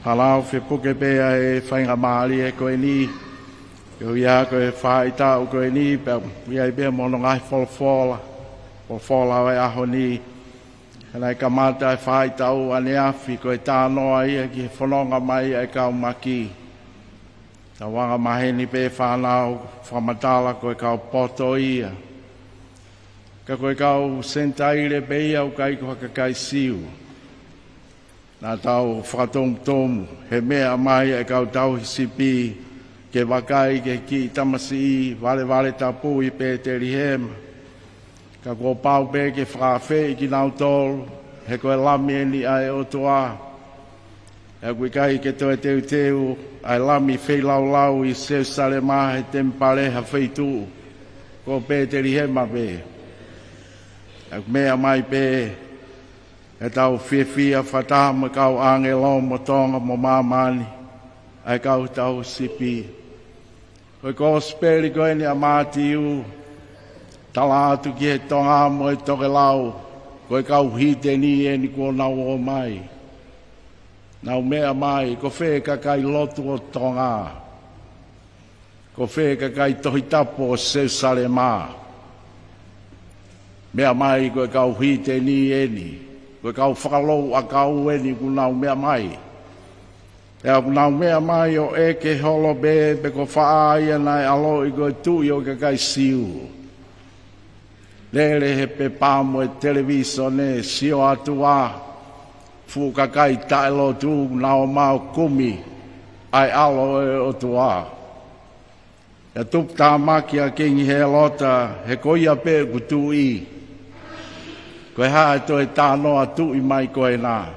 Halau fepuke pē ʻa e faingamālie ko eni, koeʻuhi ko e faʻahitaʻu ko eni, pea ʻi ai pē mo hono ngaahi folofola, folofola ʻo e ʻaho ni. Ka naʻe kamata e faʻahitaʻu ʻaneafi, ko e talanoa ia ki he fononga mai ʻa e kau maki. Tau anga maheni pē fānau, fakamatala ko e kau poto ia. Ka ko e kau Senitaile pē ia ʻoku ʻikai ko ha kakai Siu. Naʻa tau fakatomutomu, he meʻa mai e kau tauhi sipi, ke vakai ki he kiʻi tamasiʻi valevale tapu ʻi Pētelihema. Ka kuo pau pē ke fakaafeʻi kinautolu, he ko e Lami eni ʻa e ʻOtua. He ʻoku ʻikai ke toe teuteu ʻa e Lami feilaulau ʻi Selusalema he temipale ha feituʻu, ko Pētelihema pē. ʻOku meʻa mai pē, ʻe tau fiefia fakataha mo e kau ʻāngelo mo Tonga mo māmani, ʻa e kau tauhi sipi. Ko e kosipeli ko eni ʻa Mātiu, tala atu ki he Tonga mo e tokelau, ko e kau hiteni eni kuo nau ō mai. Nau meʻa mai, ko fē kakai lotu ʻo Tonga? Ko fē kakai Tohi Tapu ʻo Selusalema? Meʻa mai ko e kau hiteni eni, ko e kau fakalouʻakau eni kuo nau meʻa mai. Pea kuo nau meʻa mai ʻo ʻeke holo pē pe ko fē ia naʻe ʻaloʻi ko e tuʻi ʻo e kakai Siu. Lele he pepa mo e televīsone, sio atu ā, fuʻu kakai taʻelotu, nau ō mai ʻo kumi ʻa e ʻAlo ʻo e ʻOtua. Pea tuputāmaki ʻa Kingi Hēlota, he ko ia pē ʻoku tuʻi. Ko e hā e toe talanoa tuʻi mai ko ena?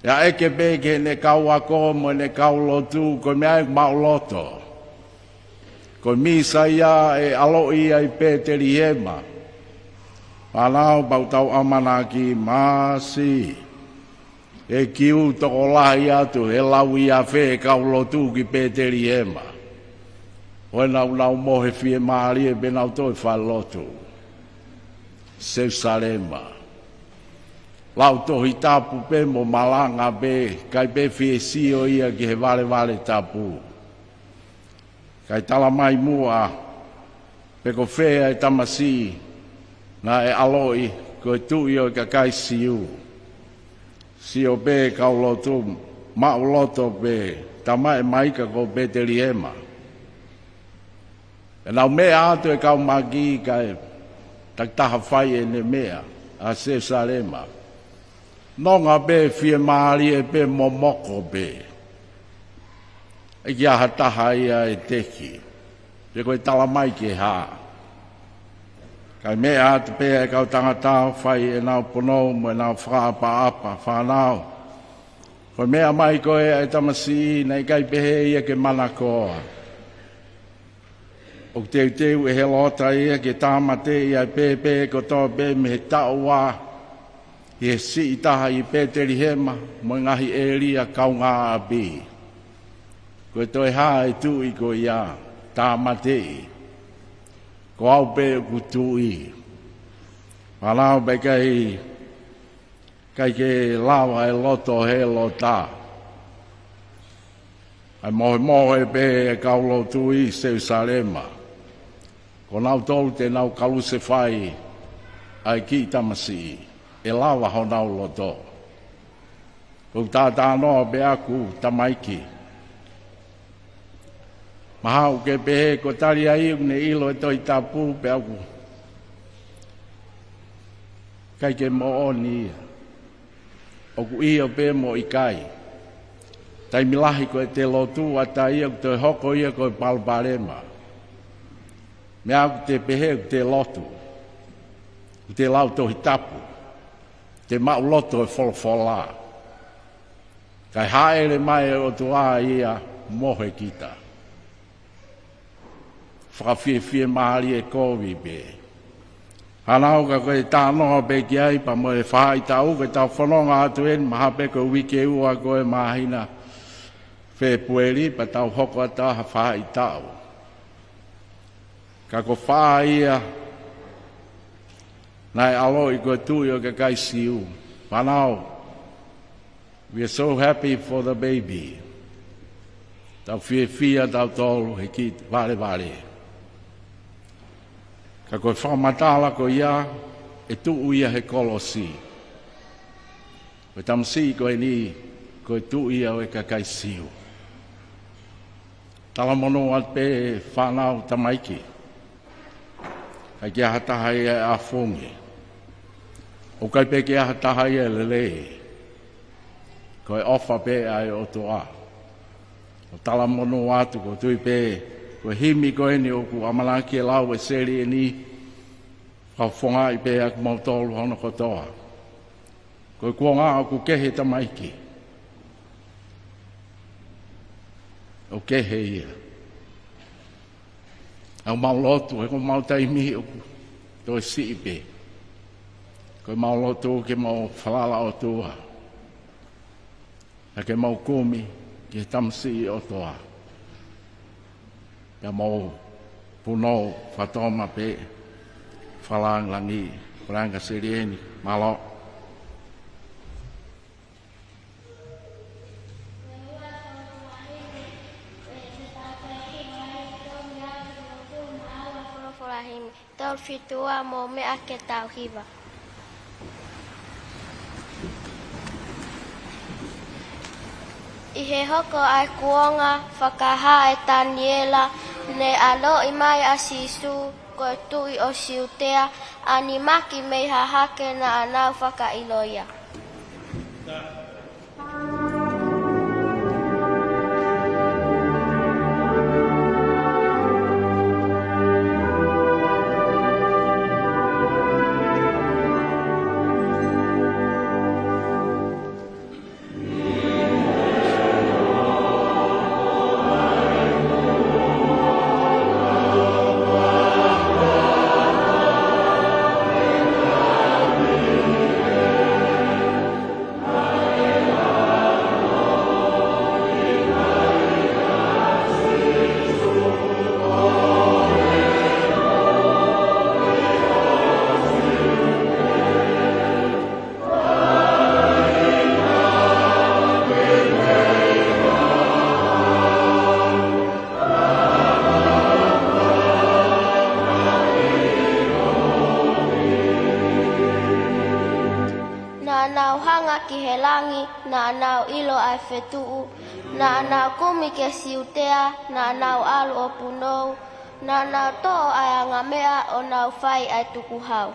Pea ʻeke pē ki heʻene kau ako mo ʻene kau lotu, ko e meʻa ia ʻoku maʻuloto. Ko e Mīsaia ʻe ʻaloʻi ia ʻi Pētelihema. Fānau, pau tau ʻamanaki, māsi, ʻe kiu tokolahi atu he lau ʻi ʻafe e kau lotu ki Pētelihema. ʻO ʻenau nau mohe fiemālie pē nau toe fai lotu. Selusalema. Lau Tohi Tapu pē mo malanga pē, ʻikai pē fie sio ia ki he valevale tapu. ʻIkai tala mai muʻa pe ko fē e tamasiʻi naʻe ʻaloʻi ko e tuʻi ʻo e kakai Siu. Sio pē kau lotu, maʻuloto pē, tamaʻi mai ka ko Pētelihema. Pea nau meʻa atu e kau maki kae takitaha fai ʻene meʻa ʻa Selusalema. Nonga pē fiemālie pē momoko pē. ʻIkai ha taha ia ʻe teki. Pe ko e tala mai ke hā. Kae meʻa atu pē e kau tangata ʻo fai ʻenau ponou mo ʻenau fakaʻapaʻapa, fānau. Ko e meʻa mai ko ē ʻa e tamasiʻi naʻe ʻikai pehē ia ke manakoa. ʻOku teuteu ʻe Hēlota ia ke tāmateʻi ʻa e pēpē kotoa pē mei he taʻu ua ʻi he siʻi taha ʻi Pētelihema mo e ngaahi ʻēlia kaungāʻapi. Ko e toe hā e tuʻi ko ia, tāmateʻi. Ko au pē ʻoku tuʻi. Fānau, pea ʻikai, ʻikai ke lava e loto ʻo Hēlota. ʻA e mohemohe pē e kau lotu ʻi Selusalema. Ko nautolu te nau kalusefai ʻa e kiʻi tamasiʻi. ʻE lava honau loto. ʻOku tātānoa pē ʻaku tamaiki. Mahalo ʻoku ke pehē, ko e tali ai ʻoku ne ʻilo e Tohi Tapu pea ʻoku ʻikai ke moʻoni ia. ʻOku ʻio pē mo ʻikai. Taimi lahi ko ʻete lotu ʻa ia ʻoku toe hoko ia ko e palopalema. Meʻa ʻoku te pehē ʻoku te lotu, ʻoku te lau Tohi Tapu, te maʻuloto e folofola. Kae hāʻele mai e ʻOtua ia mo e kita. Fakafiefiemālie kovi pē. Fānau, ka ko e talanoa pē ki ai pea mo e faʻahitaʻu, ko ʻetau fononga atu eni, mahalo pē ko e uike ua ko ē māhina Fēpueli, pea tau hoko atu ha faʻahitaʻu. Ka ko fā ia naʻe ʻaloʻi ko e tuʻi ʻo e kakai Siu. Fānau, we are so happy for the baby. Tau fiefia tautolu he kiʻi valevale. Ka ko e fakamatala ko ia, ʻe tuʻu ia he kolosi. Ko e tamasiʻi ko eni, ko e tuʻi ia ʻo e kakai Siu. Talamonū atu pē, fānau, tamaiki. ʻIkai ke ʻi ai ha taha ia ʻe ʻafungi. ʻOku ʻikai pē ke ʻi ai ha taha ia ʻe lelei. Ko e ʻofa pē ʻa e ʻOtua. ʻOku talamonū atu, ʻoku ou tui pē ko e himi ko eni ʻoku ʻamanaki ke lau ʻe Seli eni, fakafofongaʻi pē ʻa kimoutolu hono kotoa. Ko e kuonga ʻoku kehe tamaiki. ʻOku kehe ia. ʻOku mau lotu, he ko ʻemau taimi ʻoku toe siʻi pē. Ko ʻemau lotu ke mau falala ʻOtua. Pea ke mau kumi ki he tamasiʻi ʻOtua. Pea mau punou fakatōmapeʻe, fakalāngilangiʻi, ko e langa Seli eni, mālō. Tolu fitu ua, mo e meʻa ke tau hiva. ʻI he hoko ʻa e kuonga, fakahā ʻe Taniela, ne ʻaloʻi mai ʻa Sīsū, ko e tuʻi ʻo Siutea, ʻa e niʻihi mei hahake naʻa nau fakaʻilo ia. Naʻa nau hanga ki he langi, naʻa nau ʻilo ʻa e fetuʻu, naʻa nau kumi ki Siutea, naʻa nau ʻalu ʻo punou, naʻa nau toʻo ʻa e angameʻa ʻo nau fai ʻa e tukuhau.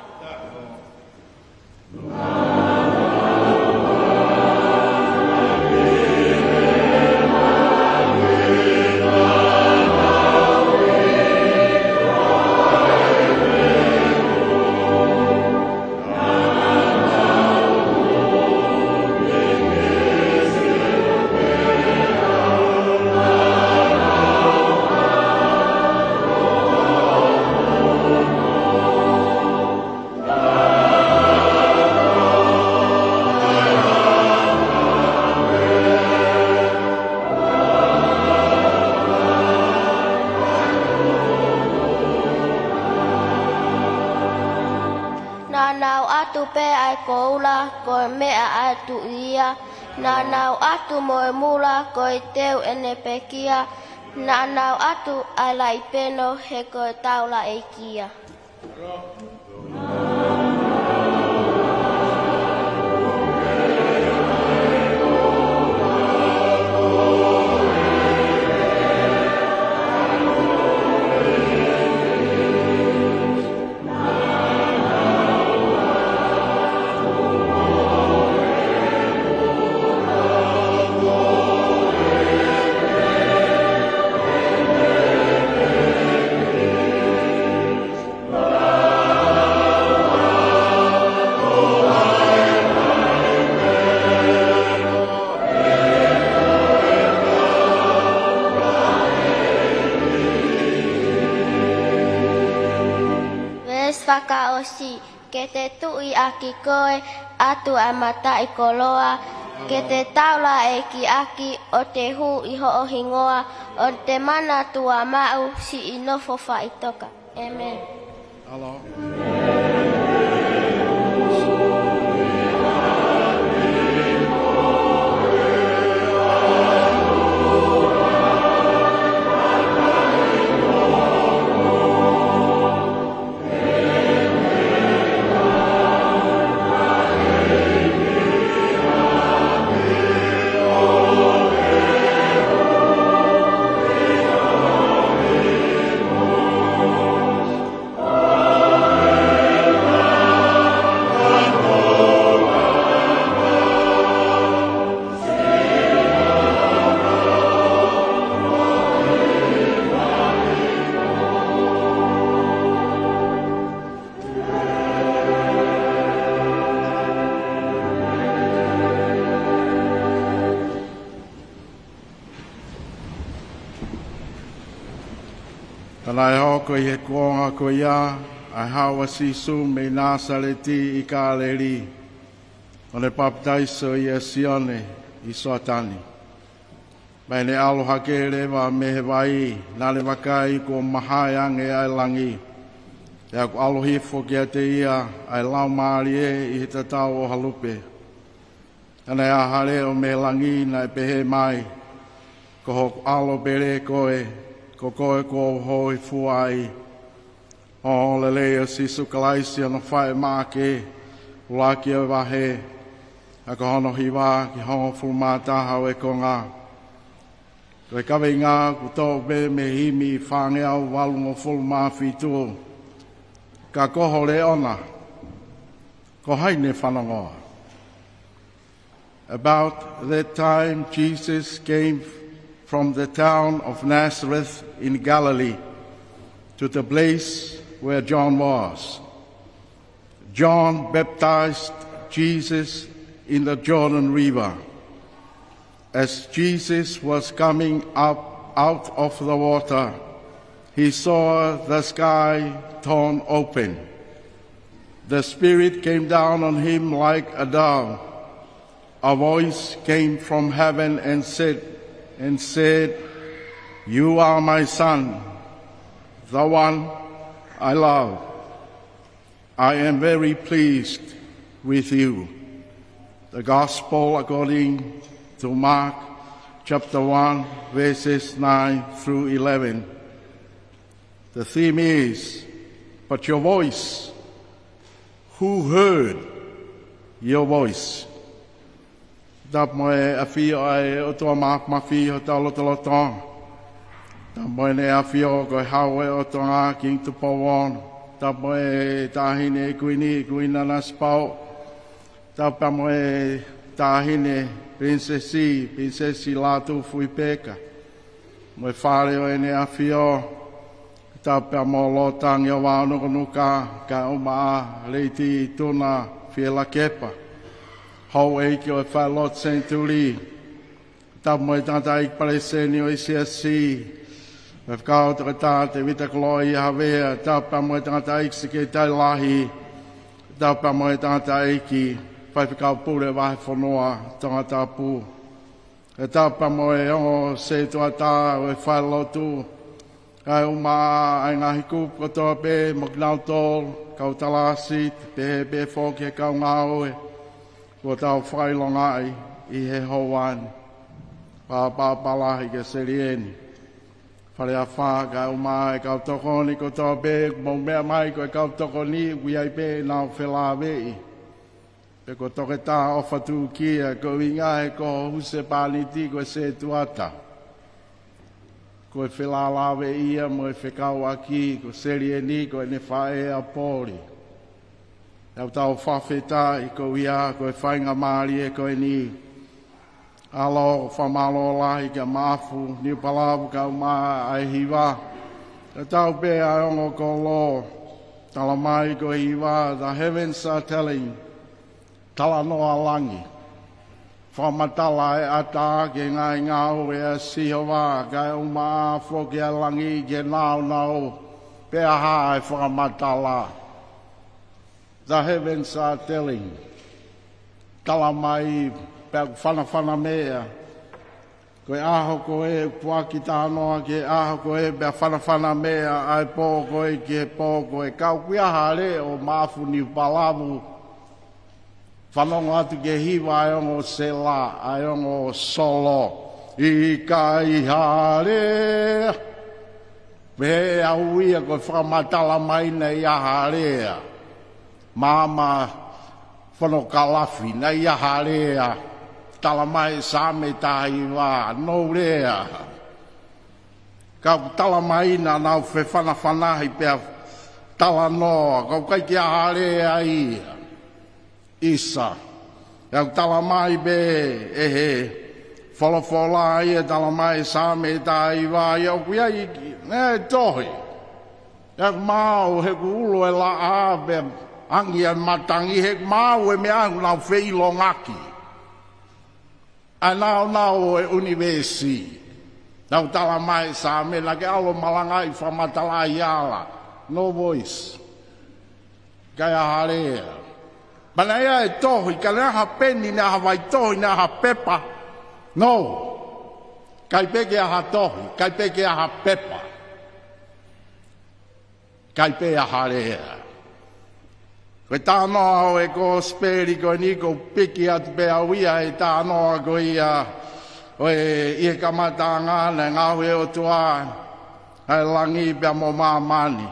Naʻa nau ʻatu pē ʻa e koula, ko e meʻa ʻa e tuʻi ia. Naʻa nau ʻatu mo e mula, ko e teu ʻene pekia. Naʻa nau ʻatu ʻa e laʻi peno, he ko e taulaʻeiki ia. Fakaʻosi, ke te tuʻi ʻaki koe ʻa e mataʻikoloa, ke te taulaʻeiki ʻaki ʻo te hū ʻi hoʻo hingoa, ʻo te manatua maʻu siʻi nofo faʻitoka. ʻĒmeni. Ka naʻe hoko ʻi he kuonga ko ia ʻa e haʻu ʻa Sīsū mei Nāsaleti ʻi Kāleli, ʻo ne papitaiso ʻia Sione ʻi Soatani. Pea ne ʻalu hake leva mei he vai, naʻa ne vakai kuo mahae ange ʻa e langi, pea kuo ʻalu hifo kiate ia ʻa e Laumālie ʻi he tatau ʻo ha lupe. Pea naʻe ʻā ha leʻo mei langi naʻe pehē mai, Ko hoku ʻAlo pele koe, ko koe kuo u hōifua ai. ʻO e ongoongolelei ʻo Sīsū Kalaisi ʻi hono faʻē maʻake, ʻuluaki ʻo e vahe, ʻa ia ko hono hiva ki he hongofulu mā taha ʻo e konga. Ko e kaveinga ʻoku toʻo pē mei he himi fāngeau valungofulu mā fitu. Ka ko ho leʻo na, ko hai ne fanongoa? About that time, Jesus came from the town of Nazareth in Galilee to the place where John was. John baptized Jesus in the Jordan River. As Jesus was coming up out of the water, he saw the sky torn open. The Spirit came down on him like a dove. A voice came from heaven and said, and said, "You are my Son, the one I love. I am very pleased with you." The Gospel according to Mark chapter one, verses nine through eleven. The theme is, "But your voice, who heard your voice?" Tapu mo e ʻafio ʻa e ʻOtua Māfimafi ʻi hotau lotolotonga. Tapu mo ʻEne ʻAfio ko e Hau ʻo e ʻOtua, King Tupou Ono. Tapu mo e Taʻahine Kuini, Kuini Nanasipauʻu. Tapu pea mo e Taʻahine Pilinisesi, Pilinisesi Lātūfuipeka, mo e fale ʻo ʻEne ʻAfio. Tapu pea mo Lord Tangiovaonukunuka, kae ʻumaʻā Lady Tuna Fielakepa, houʻeiki ʻo e Fale Lotu Senituli. Tapu mo e tangataʻeiki palesiteni ʻo e Siasi, Faifekau Toketā Tēvita Koloaʻia Havea. Tapu pea mo e tangataʻeiki sekelitali lahi. Tapu pea mo e tangataʻeiki faifekau pule vahefonua Tongatapu. Tapu pea mo e ongo sētuata ʻo e falelotu, kae ʻumaʻā ʻa e ngaahi kupu kotoa pē mo kinautolu, kau talāsiti, pehē pē foki e kau ngāue kuo tau fakaʻilongaʻi ʻi he houa ni. Pāpā palahi ke seli eni. Fale Afā, kae ʻumaʻā e kau tokoni kotoa pē, mou meʻa mai ko e kau tokoni, ʻoku ʻi ai pē ʻenau felāveʻi. Pea ko Toketā ʻOfa Tūkia, ko e ʻuhinga he ko ho husepāniti ko e sētuata. Ko e felāveʻi ia mo e fekauʻaki, ko Selieni ko ʻene faʻē ʻa Poli. Tau tau fakafetaʻi koeʻuhi ko e faingamālie ko eni. ʻAlo, fakamālō lahi kia Maʻafu Niupalavu kae ʻumaʻā e hiva. Tatau pē ʻa e ongo kolo, talamai ko e hiva, "The heavens are telling." Talanoa langi. Fakamatala e ʻatā ki he ngaahi ngāue ʻa Sihova, kae ʻumaʻā foki ʻa e langi ki he nāunau, pe ko e hā e fakamatala. The heavens are telling. Tala mai pea ʻoku fanafana meʻa. Ko e ʻaho ko ē, puaki talanoa ki he ʻaho ko ē, pea fanafana meʻa ʻa e pō ko ē ki he pō ko ē. Ka ʻoku ʻi ai ha leʻo mafu ni palavu. Fanongo atu ki he hiva ʻa e ongo sela, ʻa e ongo solo. ʻIkai ha lea. Pehē ʻe au ia ko e fakamatala mai naʻe ʻi ai ha lea. Maama fonokalafi, naʻe ʻi ai ha lea. Tala mai Saame taha hiva, no lea. Ka ʻoku tala mai naʻa nau fefanafanahi pea talanoa, ka ʻoku ʻikai ke ʻi ai ha lea ia. ʻIsa. ʻOku tala mai pē ʻe he folofola ia, tala mai Saame taha hiva ia ʻoku ʻi ai, naʻe tohi. ʻOku maau he kuo ulo e laʻā pea angi ʻa e matangi, he kuo maau e meʻa ʻoku nau feʻilongaki. ʻA e nāunau ʻo e ʻunivēsi. Naʻe tala mai Saame naʻa ke ʻalu ʻo malangaʻi fakamatala ʻi ala. No voice. ʻIkai ha lea. Pea naʻe ʻi ai e tohi, ka naʻe ʻi ai ha peni, naʻe ʻi ai ha vaitohi, naʻe ʻi ai ha pepa. No. ʻIkai pē ke ʻi ai ha tohi, ʻikai pē ke ʻi ai ha pepa. ʻIkai pē ʻi ai ha lea. Ko e talanoa ʻo e kosipeli ko eni ʻoku piki atu pē au ia he talanoa ko ia ʻo e ʻi he kamataʻanga naʻe ngaohi ʻe he ʻOtua ʻa e langi pea mo māmani.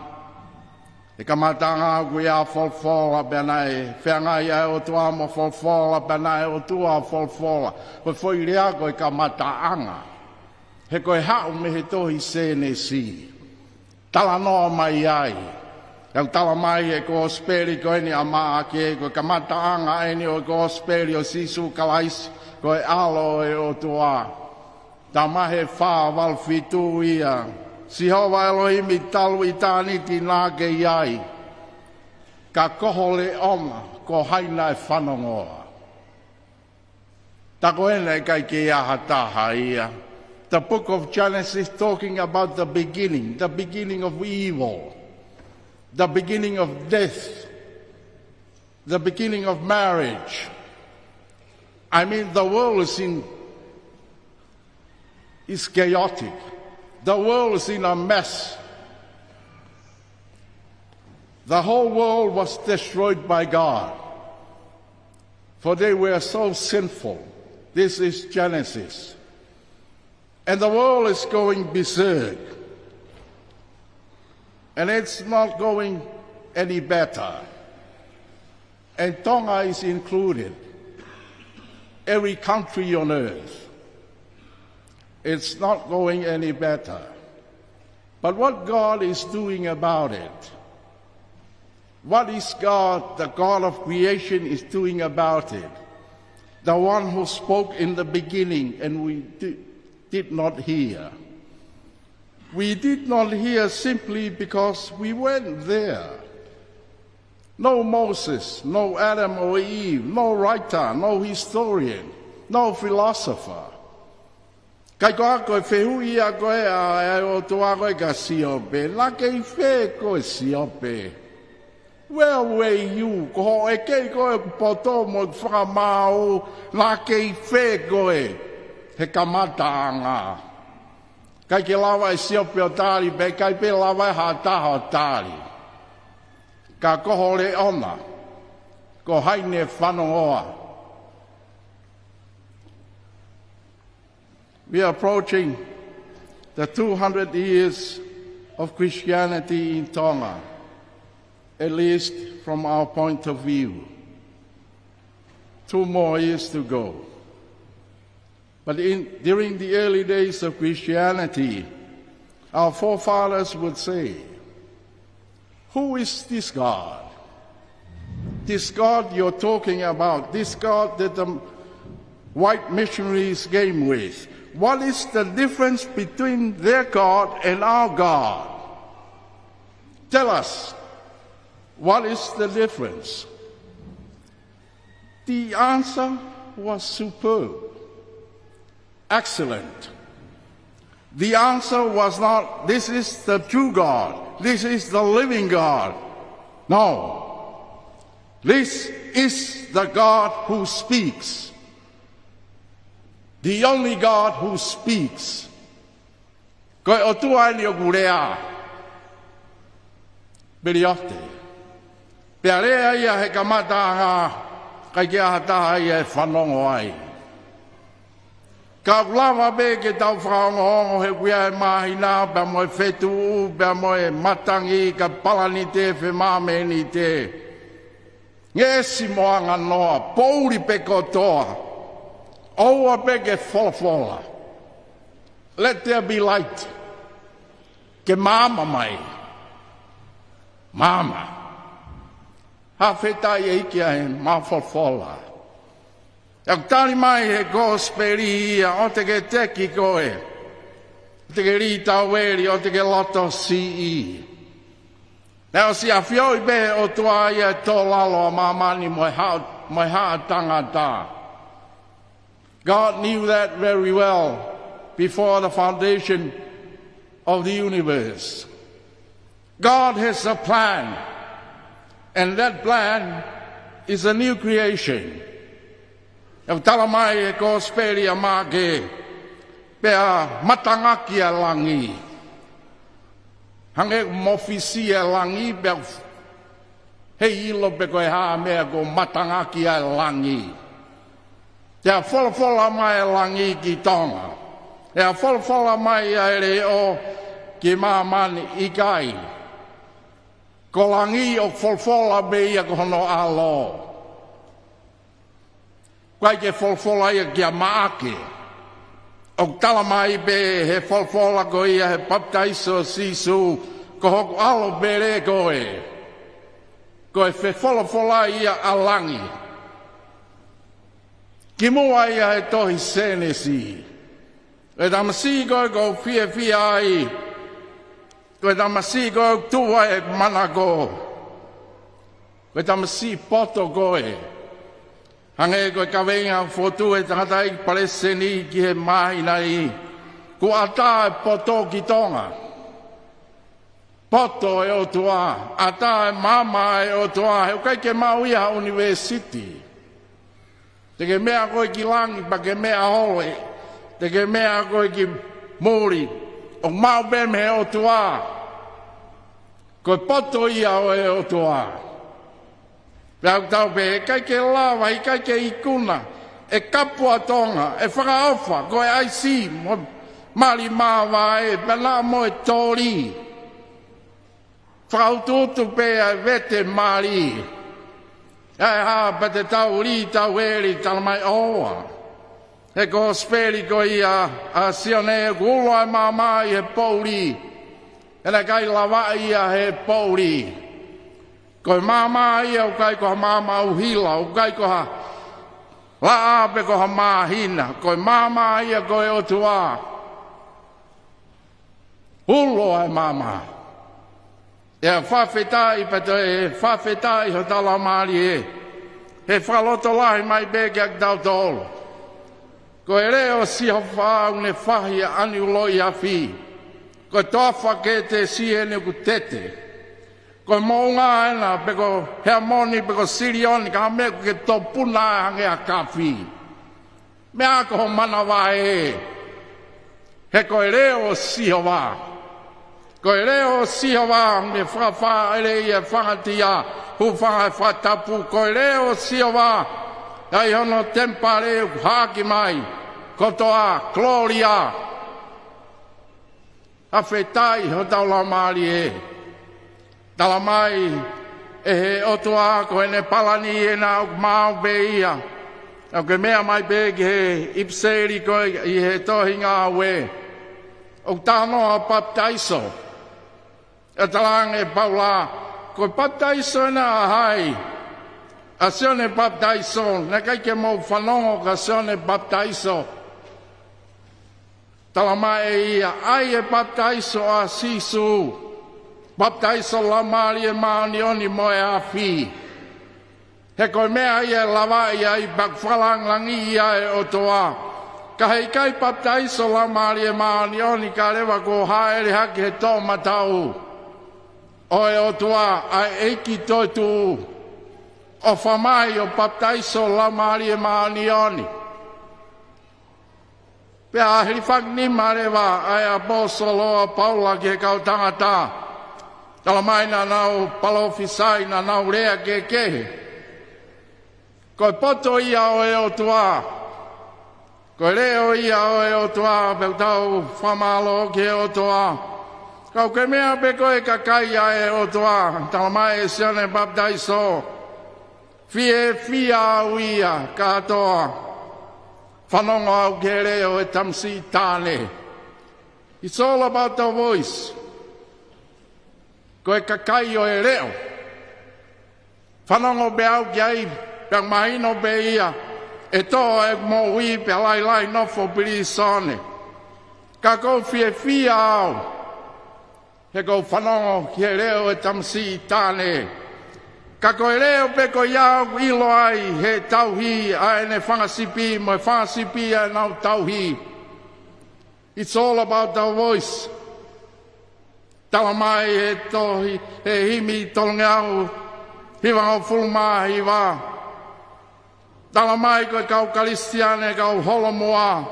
He kamataʻanga ʻoku ʻi ai ʻa e folofola pea naʻe feangai ʻa e ʻOtua mo e folofola pea naʻe ʻOtua ʻa e folofola. Ko e foʻi lea ko e kamataʻanga. He ko e haʻu mei he tohi Sēnesi. Talanoa mai ai. ʻOku tala mai ʻe he kosipeli ko eni ʻa Maʻake, ko e kamataʻanga eni ʻo e kosipeli ʻo Sīsū Kalaisi, ko e ʻAlo ʻo e ʻOtua. Tala mai he fā valu fitu ia. Sihova ʻElohimi talu ʻitāniti naʻa ke ʻi ai. Ka ko ho leʻo na, ko hai naʻe fanongoa. Tā ko ena ʻikai ke ʻi ai ha taha ia. The book of Genesis talking about the beginning, the beginning of evil, the beginning of death, the beginning of marriage. I mean, the world is in, is chaotic. The world is in a mess. The whole world was destroyed by God. For they were so sinful. This is Genesis. And the world is going berserk. And it's not going any better. And Tonga is included. Every country on earth. It's not going any better. But what God is doing about it? What is God, the God of creation, is doing about it? The one who spoke in the beginning and we di-, did not hear. We did not hear simply because we weren't there. No Moses, no Adam or Eve, no writer, no historian, no philosopher. Kae ko e fehuʻi ia ko ē ʻa e ʻOtua ko ē kia Siope, naʻa ke ʻi fē koe Siope? Where were you? Ko hoʻo ʻeke ko ē ʻoku poto mo ʻoku fakamaau, naʻa ke ʻi fē koe he kamataʻanga? ʻIkai ke lava ʻe Siope ʻo tali, pea ʻikai pē lava ʻe ha taha ʻo tali. Ka ko ho leʻo na, ko hai naʻe fanongoa? We are approaching the two hundred years of Christianity in Tonga, at least from our point of view. Two more years to go. But in, during the early days of Christianity, our forefathers would say, "Who is this God? This God you're talking about, this God that the white missionaries came with. What is the difference between their God and our God? Tell us, what is the difference?" The answer was superb. Excellent. The answer was not, "This is the true God. This is the living God." No. This is the God who speaks. The only God who speaks. Ko e ʻOtua eni ʻoku lea. Peliate. Pea lea ia he kamataʻanga, ʻikai ke ʻi ai ha taha ia ʻe fanongo ai. Ka ʻoku lava pē ke tau fakaongoongo he ʻoku ʻi ai e māhina, pea mo e fetuʻu, pea mo e matangi, ka palanite, femāmenite. Ngeʻesi mo anganoa, poʻuli pē kotoa. ʻOua pē ke folofola. Let there be light. Ke maama mai. Maama. Fakafetaʻi ʻEiki ʻa e maama folofola. ʻOku tali mai he kosipeli ia, ʻoua te ke teki koe, ʻoua te ke lī taueli, ʻoua te ke loto siʻi. Naʻe ʻosi ʻafioʻi pē ʻe he ʻOtua ia e tō lalo ʻa māmani mo e haʻa, mo e haʻa tangata. God knew that very well before the foundation of the universe. God has a plan, and that plan is a new creation. ʻOku tala mai he kosipeli ʻa Maʻake, pea matangaki ʻa e langi. Hangē ʻoku mōfisi ʻa e langi, pea ʻoku heiʻilo pe ko e hā e meʻa kuo matangaki ʻa e langi. Pea folofola mai e langi ki Tonga. Pea folofola mai ʻa e leʻo ki māmani, ʻikai. Ko langi ʻoku folofola pē ia ko hono ʻAlo. ʻIkai ke folofola ia kia Maʻake. ʻOku tala mai pē he folofola ko ia he papitaiso ʻo Sīsū, ko hoku ʻAlo pele koe. Ko e fefolofola ia ʻa langi. Kimuʻa ia he tohi Sēnesi. Ko e tamasiʻi ko ē ʻoku ou fiefia ai. Ko e tamasiʻi ko ē ʻoku tuʻu ai ʻeku manako. Ko e tamasiʻi poto ko ē. Hangē ko e kaveinga fotu e tangataʻeiki palesiteni ki he māhina ni. Kuo ʻatā e poto ki Tonga. Poto e ʻOtua, ʻatā e maama e ʻOtua, he ʻoku ʻikai ke maʻu ia ha ʻunivēsiti. Te ke meʻa koe ki langi, pea ke meʻa holo ē. Te ke meʻa koe ki muli, ʻoku maʻu pē mei he ʻOtua. Ko e poto ia ʻo e ʻOtua. Pea ʻoku tau pehē, ʻikai ke lava, ʻikai ke ikuna, ʻe kapu ʻa Tonga, ʻe fakaʻofa, ko e ʻaisi, mo e mali māvae, pea naʻa mo e toli. Fakautuutu pē ʻa e vete mali. ʻE hā pē te tau lī taueli, tala mai ʻoua. He kosipeli ko ia ʻa Sione, ʻoku ulo ʻa e maama ʻi he poʻuli. He naʻe ʻikai lavaʻi ia he poʻuli. Ko e maama ia ʻoku ʻikai ko ha maama ʻuhila, ʻoku ʻikai ko ha laʻā pe ko ha māhina. Ko e maama ia ko e ʻOtua. Ulo ʻa e maama. ʻE fakafetaʻi pē toe, fakafetaʻi hotau laumālie. He fakalotolahi mai pē kiate kitautolu. Ko e leʻo ʻo Sihova ʻoku ne fahi ʻa ʻAniuloʻi Afi. Ko e toafa kete siʻene ʻoku tete. Ko e moʻunga ena pe ko Heamoni pe ko Silioni, ka meʻa ʻoku ke topuna ai hangē ha kafi. Meʻa ko ho manava ē. He ko e leʻo ʻo Sihova. Ko e leʻo ʻo Sihova, ne fakafāʻele ʻi he fangatia, hūfanga he fakatapu. Ko e leʻo ʻo Sihova, ʻa ia ʻi hono temipale ʻoku haʻaki mai kotoa, kolōlia. Fakafetaʻi hotau laumālie. Tala mai ʻe he ʻOtua ko ʻene palani ena ʻoku maʻu pē ia. ʻOku ke meʻa mai pē ki he ʻipiseli ko ē ʻi he tohi Ngāue. ʻOku talanoa papitaiso. ʻE talaange ʻe Paula, ko e papitaiso ena ʻa hai? ʻA Sione Papitaiso, naʻe ʻikai ke mou fanongo kia Sione Papitaiso. Tala mai ʻe ia, ʻa ia ʻe papitaiso ʻa Sīsū, papitaiso Laumālie Māʻoniʻoni mo e afi. He ko e meʻa ia ʻe lavaʻi ai pea ʻoku fakalāngilangiʻi ia ʻe he ʻOtua. Ka heʻikai papitaiso Laumālie Māʻoniʻoni kae ʻoua kuo hāʻele hake he toʻomataʻu ʻo e ʻOtua ʻa e ʻEiki toetuʻu. ʻOfa mai ʻo papitaiso Laumālie Māʻoniʻoni. Pea hilifaki nima leva ʻa e ʻaposetolo ʻa Paula ki he kau tangata. Tala mai naʻa nau palōfisai, naʻa nau lea kehekehe. Ko e poto ia ʻo e ʻOtua. Ko e leʻo ia ʻo e ʻOtua, pea ʻoku tau fakamālō ki he ʻOtua. Ka ʻoku ke meʻa pē ko e kakai ʻa e ʻOtua, tala mai ʻe Sione Papitaiso. Fiefia au ia kātoa. Fanongo au ki he leʻo ʻo e tamasiʻi taʻane. It's all about the voice. Ko e kakai ʻo e leʻo. Fanongo pē au ki ai, pea mahino pē ia, ʻe toʻo ʻeku moʻui pea lahilahi nofo pilīsone. Ka ʻoku ou fiefia au, he ʻoku ou fanongo ki he leʻo ʻo e tamasiʻi taʻane. Ka ko e leʻo pē ko ia ʻoku ʻilo ai he tauhi ʻa ʻene fanga sipi, mo e fanga sipi ʻa ʻenau tauhi. It's all about the voice. Tala mai he tohi, he himi tolungeau hivangofulu mā hiva. Tala mai ko e kau Kalisitiane, kau holomua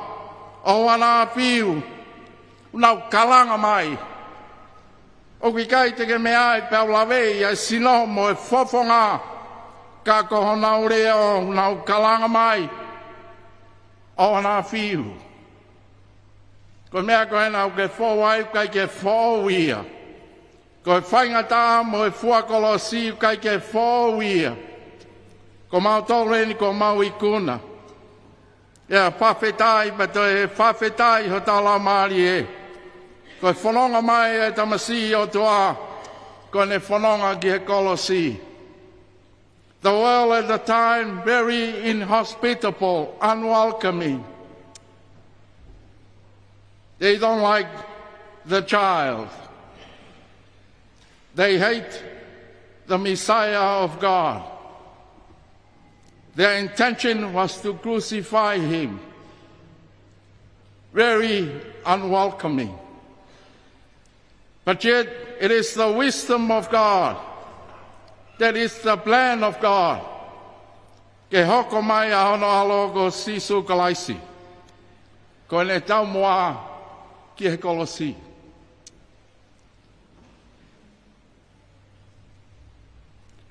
ʻo Houa Naʻa Fiu, ʻoku nau kalanga mai. ʻOku ʻikai te ke meaʻi pea u laveʻi ʻa e sino mo e fofonga, ka ko honau leʻo ʻoku nau kalanga mai. Houa Naʻa Fiu. Ko e meʻa ko ena ʻoku ke fou ai, ʻoku ʻikai ke foʻou ia. Ko e faingataʻa mo e fua kolosi ʻoku ʻikai ke foʻou ia. Ko mautolu eni kuo mau ikuna. ʻIo, fakafetaʻi, pea toe fakafetaʻi hotau laumālie. Ko e fononga mai ʻa e tamasiʻi ʻOtua, ko ʻene fononga ki he kolosi. The world at the time very inhospitable, unwelcoming. They don't like the child. They hate the Messiah of God. Their intention was to crucify him. Very unwelcoming. But yet, it is the wisdom of God. That is the plan of God. Ke hoko mai ʻa hono ʻAlo ko Sīsū Kalaisi. Ko ʻene taumuʻa ki he kolosi.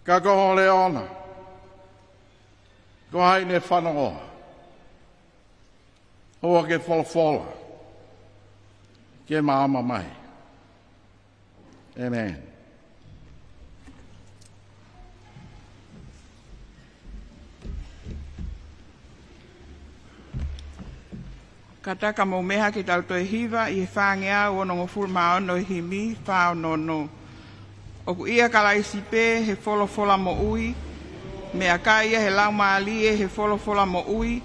Ka ko e leʻo na. Ko hai ʻene fanongo. ʻOua ke folofola. Ke maama mai. ʻĒmeni. Kātaki ka mou meʻa ke tau toe hiva ʻi he fāngeau onongofulu mā ono ʻi he himi fā ono ono. ʻOku ʻia Kalaisi pē he folofola moʻui, meʻakai ʻa e Laumālie he folofola moʻui,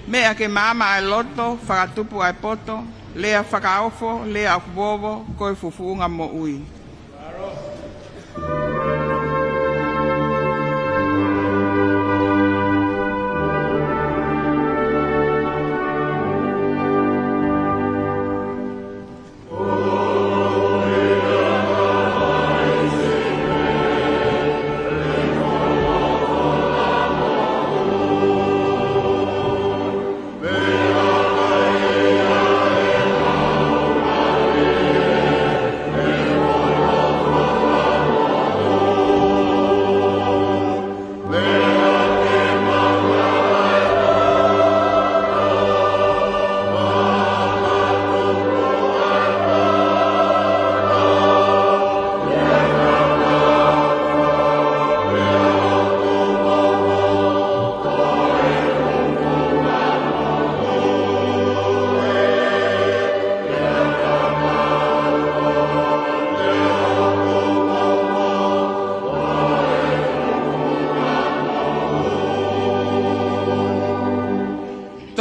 meʻa ke maama ʻa e loto, fakatupu ʻa e poto, lea fakaofo, lea ʻoku vovo, ko e fufuʻunga moʻui.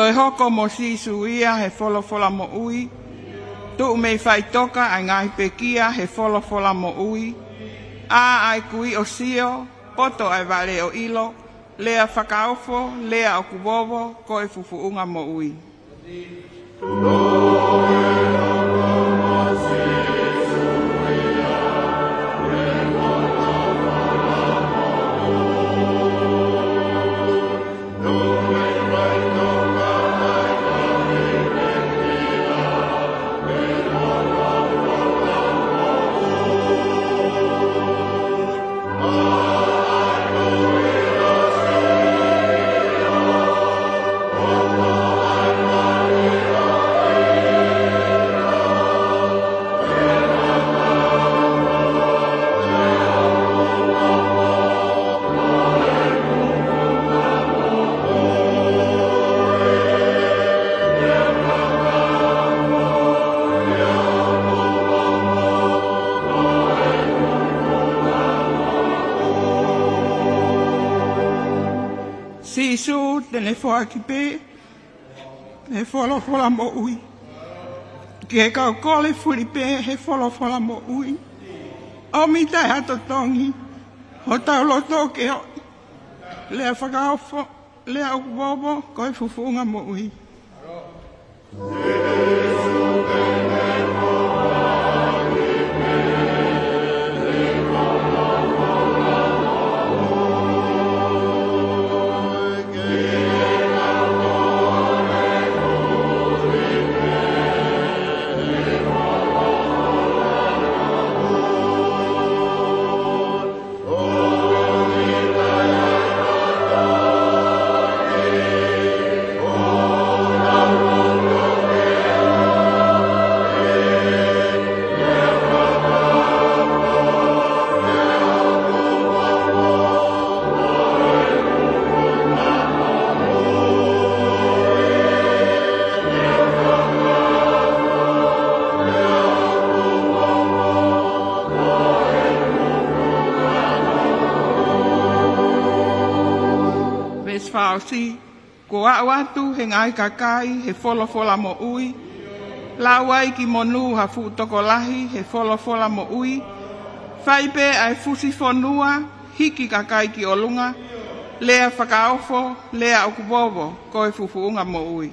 Toe hoko mo Sīsū ia he folofola moʻui, tuʻu mei faʻitoka ʻa e ngaahi pekia he folofola moʻui, ʻā ʻa e kui ʻo sio, poto ʻa e vale ʻo ʻilo, lea fakaofo, lea ʻoku vovo, ko e fufuʻunga moʻui. Sīsū te ne foaki pē he folofola moʻui ki he kau kole fuli pē he folofola moʻui. ʻOmi taʻe ha totongi hotau loto ke ʻoʻi, lea fakaofo, lea ʻoku vovo, ko e fufuʻunga moʻui. Veesi fā ʻosi, kuo aʻu atu he ngaahi kakai he folofola moʻui, lau ai ki monū ha fuʻu tokolahi he folofola moʻui, fai pē ʻa e fusi fonua, hiki kakai ki ʻolunga, lea fakaofo, lea ʻoku vovo, ko e fufuʻunga moʻui.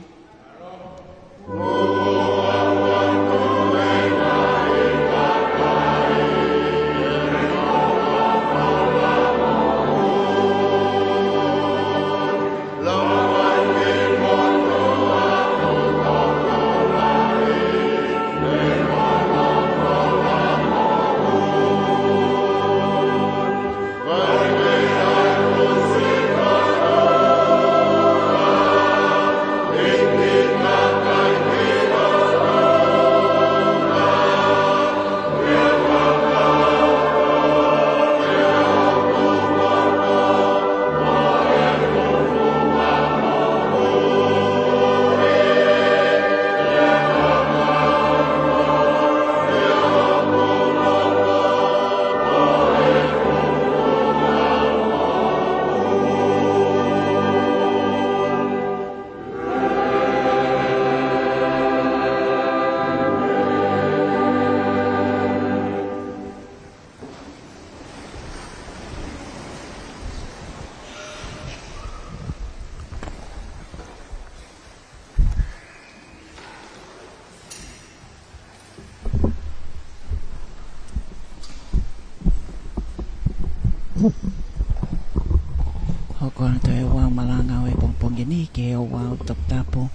Hoko atu e ouau malanga ʻo e pongipongi ni ki he ouau toputapu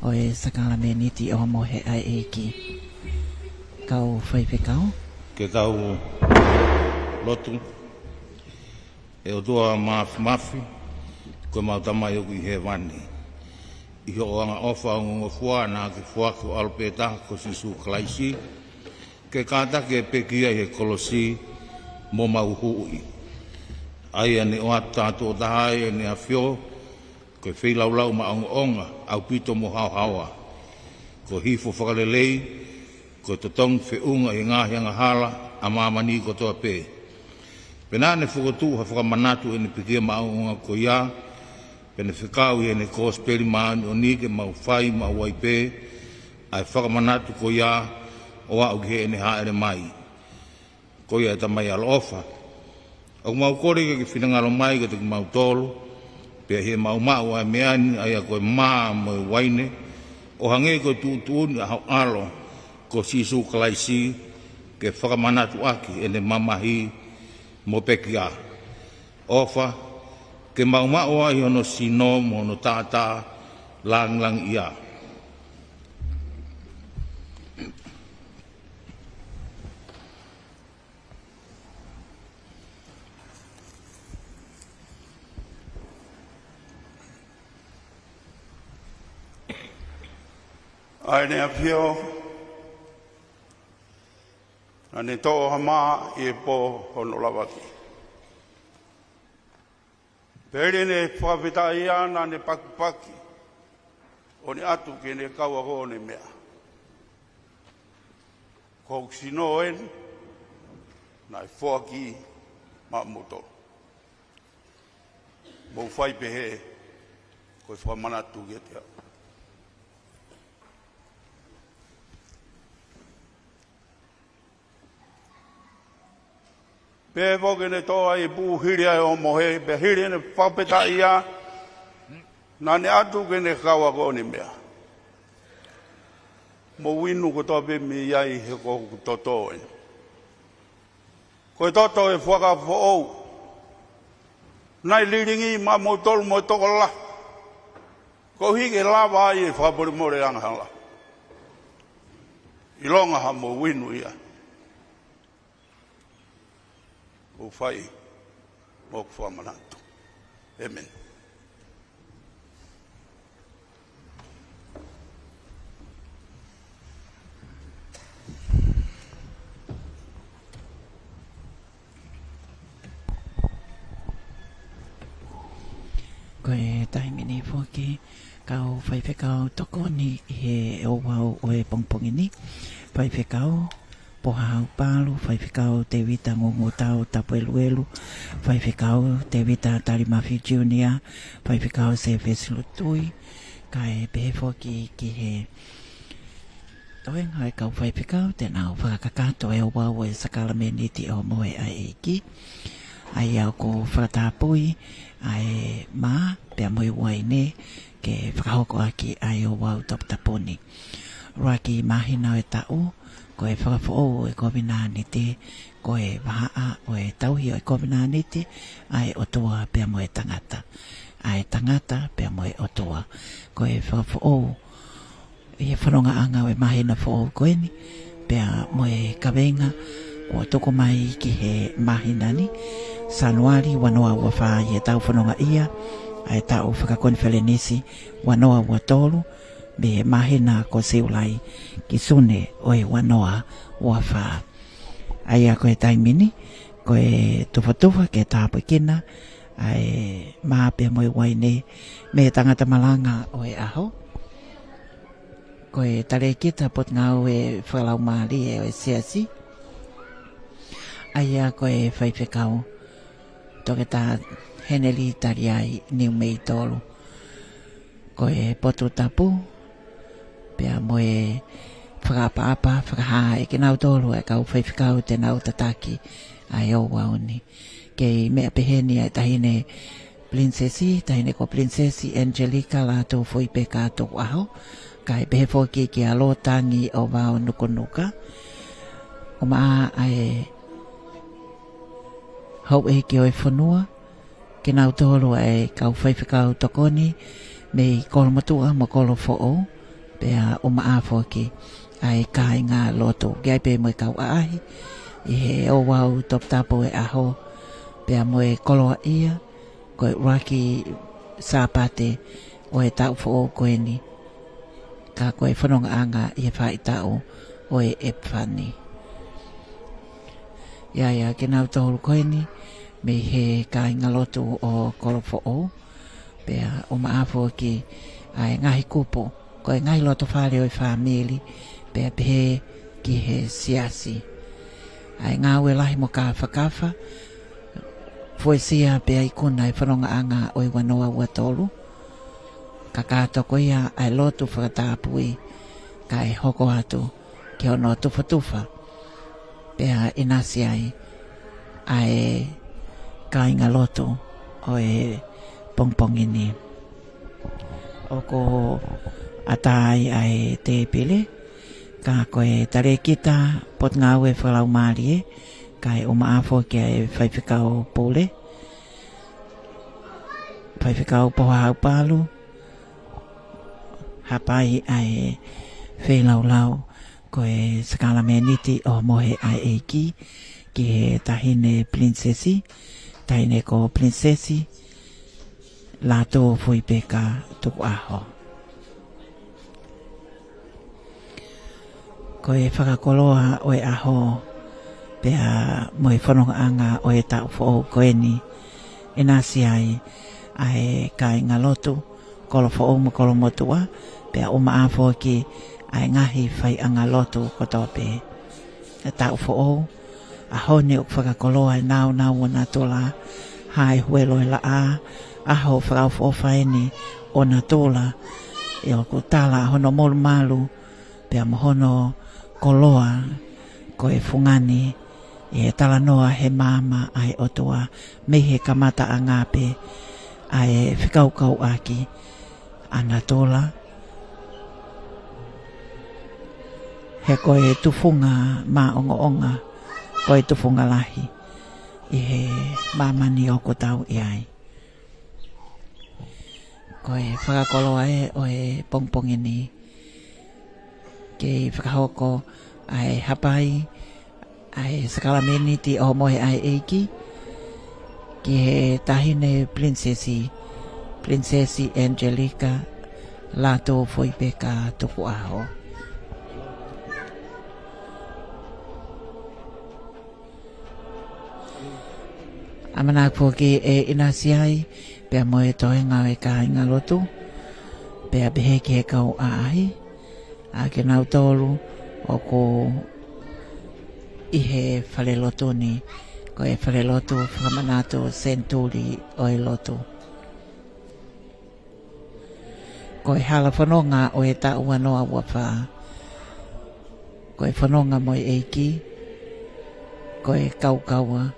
ʻo e sākalamēniti ʻo e mohe ʻa e ʻEiki. Kau faifekau. Ke tau lotu. ʻE ʻOtua Māfimafi, ko ʻemau Tamai ʻoku ʻi hēvani. ʻI hoʻo angaʻofa ongongofua naʻa ke foaki ho ʻAlo pē taha ko Sīsū Kalaisi, ke kātaki e pekia ʻi he kolosi mo mau huhuʻi. ʻA ia ne ʻoatu ʻo taha ai ʻEne ʻAfio, ko e feilaulau maʻongoʻonga, ʻaupito mo haohaoa. Ko e hifo fakalelei, ko e totongi feʻunga ʻi he ngaahi angahala ʻa māmani kotoa pē. Pea naʻa ne fokotuʻu ha fakamanatu ʻi heʻene pekia maʻongoʻonga ko ia, pea ne fekau ʻi heʻene Kosipeli Māʻoniʻoni ke mau fai maʻu ai pē ʻa e fakamanatu ko ia ʻo aʻu ki heʻene hāʻele mai. Ko ia ʻe Tamai ʻaloʻofa, ʻoku mau kole ke ke finangalo mai kiate kimautolu, pea ʻi heʻemau maʻu ʻa e meʻa ni, ʻa ia ko e mā mo e uaine, ʻo hangē ko e tuʻutuʻuni ʻa ho ʻAlo ko Sīsū Kalaisi, ke fakamanatu ʻaki ʻene mamahi mo pekia. ʻOfa ke mau maʻu ai hono sino mo hono taʻataʻa langilangiʻia. ʻA ʻEne ʻAfio, naʻa ne toʻo ha mā ʻi he pō hono lavaki. Pea ʻi heʻene fakafetaʻi naʻa ne pakipaki, ʻo ne ʻatu ki heʻene kau ako ʻo ne meʻa. Ko hoku sino eni, naʻe foaki maʻamoutolu. Mou fai pehē Ko e fakamanatu kiate au. Pea foki ne toʻo ai e pū hili ʻa e ʻohomohe, pea hili ʻene fakapetaʻi ia, naʻa ne ʻatu ke ne kau ʻaki ʻene meʻa. Mou inu kotoa pē mei ai he ko hoku toto eni. Ko e toto ʻo e fuakava foʻou. Naʻe lilingi maʻamoutolu mo e tokolahi. Koeʻuhi ke lava ai e fakamolemole angahala. ʻIlonga haʻamou inu ia. ʻOku fai mo ʻeku fakamanatu. ʻĒmeni. Ko e taimi ni foki, kau faifekau tokoni ʻi he ouau ʻo e pongipongi ni. Faifekau Pohahau Palu, faifekau Tevita Ngungutau Tapueluelu, faifekau Tevita Talimafi Junior, faifekau Sefesi Lutui, kae pehē foki ki he toenga ʻo e kau faifekau te nau fakakakato e ouau ʻo e sākalamēniti ʻo e ʻohomohe ʻa e ʻEiki. ʻA ia ʻoku fakatapui ʻa e mā pea mo e uaine ke fakahoko ʻaki ʻa e ouau toputapu ni. ʻUluaki māhina ʻo e taʻu, ko e fakafoʻou ʻo e kovinānite, ko e vahaʻa ʻo e tauhi ʻo e kovinānite ʻa e ʻOtua pea mo e tangata. ʻA e tangata pea mo e ʻOtua. Ko e fakafoʻou ʻi he fonongaʻanga ʻo e māhina foʻou ko eni, pea mo e kaveinga kuo tuku mai ki he māhina ni, Sānuali ua noa ua fā ʻi he taʻu fononga ia ʻa e taʻu fakakonifelenisi ua noa ua tolu, mei he māhina ko Siulai ki Sune ʻo e ua noa ua fā. ʻA ia ko e taimi ni, ko e tufatufa ke tāpuekina ʻa e mā pea mo e uaine mei he tangata malanga ʻo e ʻaho. Ko e talēkita potungāue fakalaumālie ʻo e siasi. ʻA ia ko e faifekau Toketā Heneli Taliai Niumeitolu. Ko e potu tapu, pea mo e fakaʻapaʻapa, fakahā ʻe kinautolu ʻa e kau faifekau te nau tataki ʻa e ouau ni. Kei meʻa pehē ni ʻa e taʻahine Pilinisesi, taʻahine ko Pilinisesi Angelika Lātūfuipeka Tukuʻaho, kae pehē foki kia Lōtangi ʻOvao Nukunuka. ʻUmaʻā ʻa e houʻeiki ʻo e fonua, kinautolu ʻa e kau faifekau tokoni mei Kolomotuʻa mo Kolofoʻou, pea ʻumaʻā foki ʻa e kāingalotu. Ki ai pē mo e kau ʻaʻahi ʻi he ouau toputapu ʻo e ʻaho, pea mo e koloaʻia, ko e ʻuluaki Sāpate ʻo e taʻu foʻou ko eni, ka ko e fonongaʻanga ʻi he faʻahitaʻu ʻo e ʻEpifani. ʻA ia, ʻa kinautolu ko eni mei he kāingalotu ʻo Kolofoʻou, pea ʻumaʻā foki ʻa e ngaahi kupu, ko e ngaahi lotofale ʻo e fāmili, pea pehē ki he siasi. ʻA e ngāue lahi mo kāfakafa, fuesia pea ikuna e fonongaʻanga ʻo e ua noa ua tolu. Kakato ko ia ʻa e lotu fakatapui, kae hoko atu ki hono tufatufa, pea ʻinasi ai ʻa e kāingalotu ʻo e pongipongi ni. ʻOku ʻatā ai ʻa e tēpile, ka ko e talēkita potungāue fakalaumālie, kae ʻumaʻā foki ʻa e faifekau Pule, faifekau Pohahau Palu, hapai ʻa e feilaulau ko e sākalamēniti ʻo e ʻohomohe ʻa e ʻEiki ki he taʻahine Pilinisesi, taʻahine ko Pilinisesi Lātūfuipeka Tukuʻaho. Ko e fakakoloa ʻo e ʻaho, pea mo e fonongaʻanga ʻo e taʻu foʻou ko eni, ʻinasi ai ʻa e kāingalotu, Kolofoʻou mo Kolomotuʻa, pea ʻumaʻā foki ʻa e ngaahi faiʻangalotu kotoa pē. ʻA e taʻu foʻou, ʻaho ni ʻoku fakakoloa e nāunau ʻo natula, hae huelo e laʻā, ʻAho fakaʻofoʻofa eni ʻo natula, ʻi hoku tala hono molumalu, pea mo hono koloa, ko e fungani, ʻi he talanoa he maama ʻa e ʻOtua, mei he kamataʻanga pē ʻa e fekaukauʻaki ʻa natula, he ko e tufunga maʻongoʻonga, ko e tufunga lahi ʻi he māmani ʻoku tau ʻi ai. Ko e fakakoloa ē ʻo e pongipongi ni, ke fakahoko ʻa e hapai ʻa e sākalameniti ʻo e mohe ʻa e ʻEiki ki he taʻahine Pilinisesi, Pilinisesi Angelika Lātūfuipeka Tukuʻaho. ʻAmanaki foki ʻe ʻinasi ai, pea mo e toenga ʻo e kāingalotu, pea pehē ki he kau ʻaʻahi, ʻa kinautolu ʻoku ʻi he falelotu ni, ko e falelotu fakamanatu senituli ʻo e lotu. Ko e hala fononga ʻo e taʻu ua noa ua fā. Ko e fononga mo e ʻEiki, ko e kaukaua,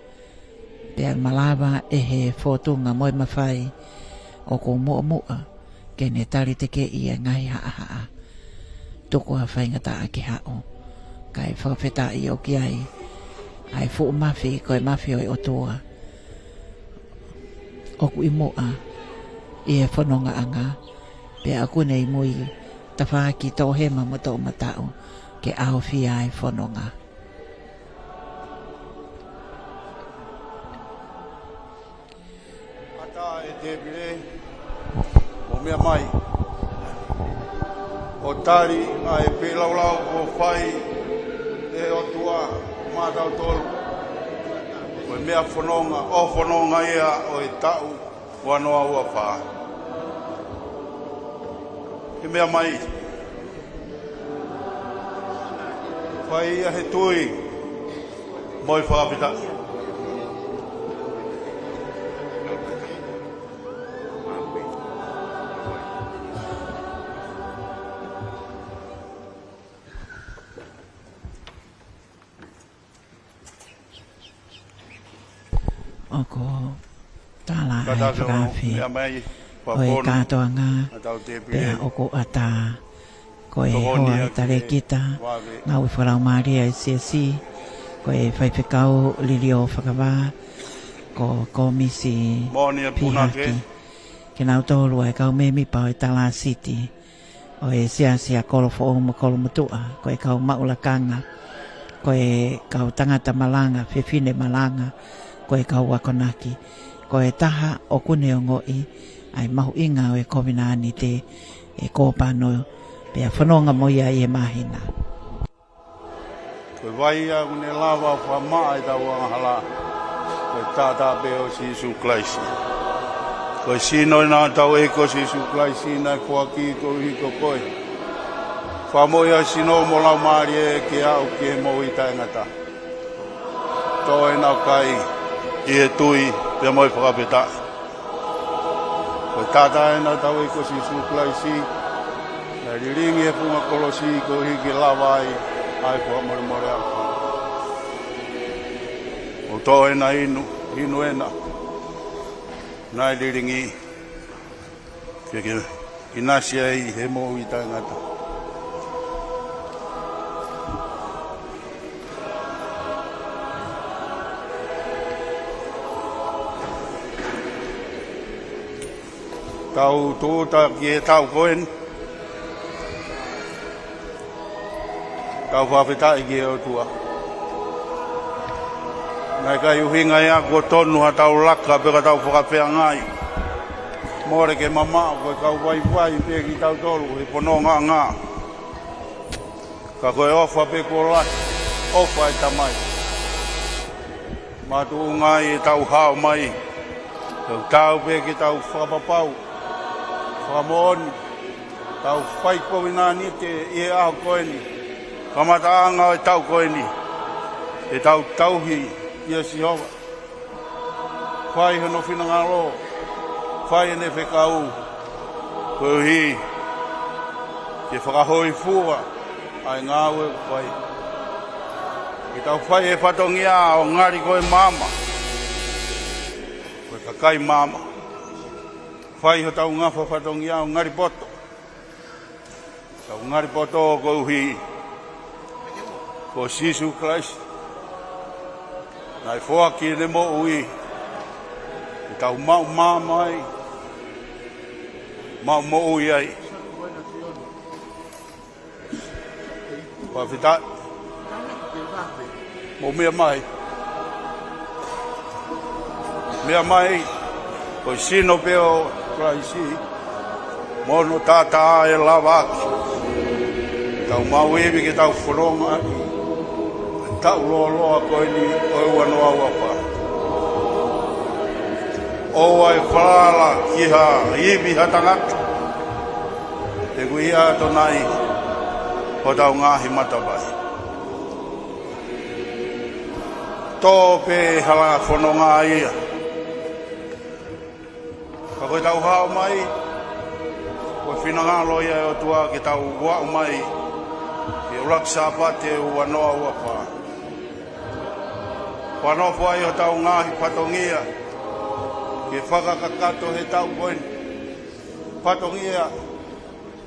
pea malava ʻe he fōtunga mo e mafai ʻoku muʻomuʻa ke ne tali tekeʻi e ngaahi haʻahaʻa. Tuku ā faingataʻa ke haʻu, kae fakafetaʻi ʻoku ʻi ai ʻa e fuʻu mafi, ko e mafi ʻo e ʻOtua ʻoku ʻi muʻa ʻi he fonongaʻanga, pea ʻoku ne ʻi mui tafaʻaki toʻohema mo toʻomataʻu ke ʻaofia e fononga. ʻAtā e tēpile, ʻo meʻa mai, ʻo tali ʻa e feilaulau kuo fai ʻe he ʻOtua maʻa tautolu. Ko e meʻa fononga, ʻo fononga ia ʻo e taʻu ua noa ua fā. Ke meʻa mai. Fai ia he tui mo e fakafetaʻi. ʻOku tala ʻa e fakaafe ʻo e kātoanga, pea ʻoku ʻatā ko e hoa talēkita, ngāue fakalaumālie ʻa e siasi, ko e faifekau Liliofakavā, ko Komisi Pihaki, kinautolu ʻa e kau mēmipa ʻo e Talāsiti ʻo e Siasi ʻa Kolofoʻou mo Kolomotuʻa, ko e kau maʻu lakanga, ko e kau tangata malanga, fefine malanga, ko e kau akonaki, ko e taha ʻoku ne ongoʻi ʻa e mahuʻinga ʻo e kovinānite, ʻe kōpano, pea fononga mo ia ʻi he māhina. Ko e vai ia ʻoku ne lava fakamaʻa ʻetau angahala, ko e taʻataʻa pē ʻo Sīsū Kalaisi. Ko e sino ena ʻo hotau ʻEiki ko Sīsū Kalaisi naʻe foaki koeʻuhi ko koe. Fakamoʻui ʻa e sino mo e laumālie ke aʻu ki he moʻui taʻengata. Tō ena ʻo kai ʻi he tui pea mo e fakafetaʻi. Ko e taʻataʻa ena ʻo hotau ʻEiki ko Sīsū Kalaisi, naʻe lilingi he funga kolosi koeʻuhi ke lava ai ʻa e fakamolemole ʻa e ʻOtua. ʻO tō ena inu, inu ena naʻe lilingi, ke ke ʻinasi ai he moʻui taʻengata. Tau tūʻuta ki he taʻu ko eni. Tau fakafetaʻi ki he ʻOtua. Naʻe ʻikai ʻuhinga ia kuo tonu haʻatau laka pe ko haʻatau fakafeangai. Mole ke mamaʻo, ko e kau vaivai pē kitautolu he fonongaʻanga. Ka ko e ʻofa pē kuo lahi, ʻofa ʻa e Tamai. Makatuʻunga ʻi heʻetau hao mai, ʻoku tau pē ke tau fakapapau, fakamoʻoni, tau fai kovinānite ʻi he ʻaho ko eni, kamataʻanga ʻo e taʻu ko eni, ʻetau tauhi ʻia Sihova. Fai hono finangalo, Fai ʻene fekau koeʻuhi ke fakahōifua ʻa e ngāue ʻoku fai. Ke tau fai e fatongia ʻo ngali ko e maama, ko e kakai maama. Fai hotau ngafa fatongia ʻo ngali poto. Tau ngali poto koeʻuhi ko Sīsū Kalaisi naʻe foaki ʻene moʻui ke tau maʻu maama ai, maʻu moʻui ai. Fakafetaʻi. Mou meʻa mai. Meʻa mai, ko e sino pē ʻo Kalaisi, mo hono taʻataʻa ʻe lava ʻaki ke tau maʻu ivi ke tau fononga ʻi he taʻu lōloa ko eni ʻo e ua noa ua fā. ʻOua ʻe falala ki ha ivi ha tangata, he ʻoku ʻi ai ʻa Tonai hotau ngaahi matavai. Tō pē hala fononga ia. Ka ko ʻetau hao mai, ko e finangalo ia ʻo e ʻOtua ke tau aʻu mai ki he ʻuluaki Sāpate ua noa ua fā. Fanongo ai hotau ngaahi fatongia ke fakakakato he taʻu ko eni. Fatongia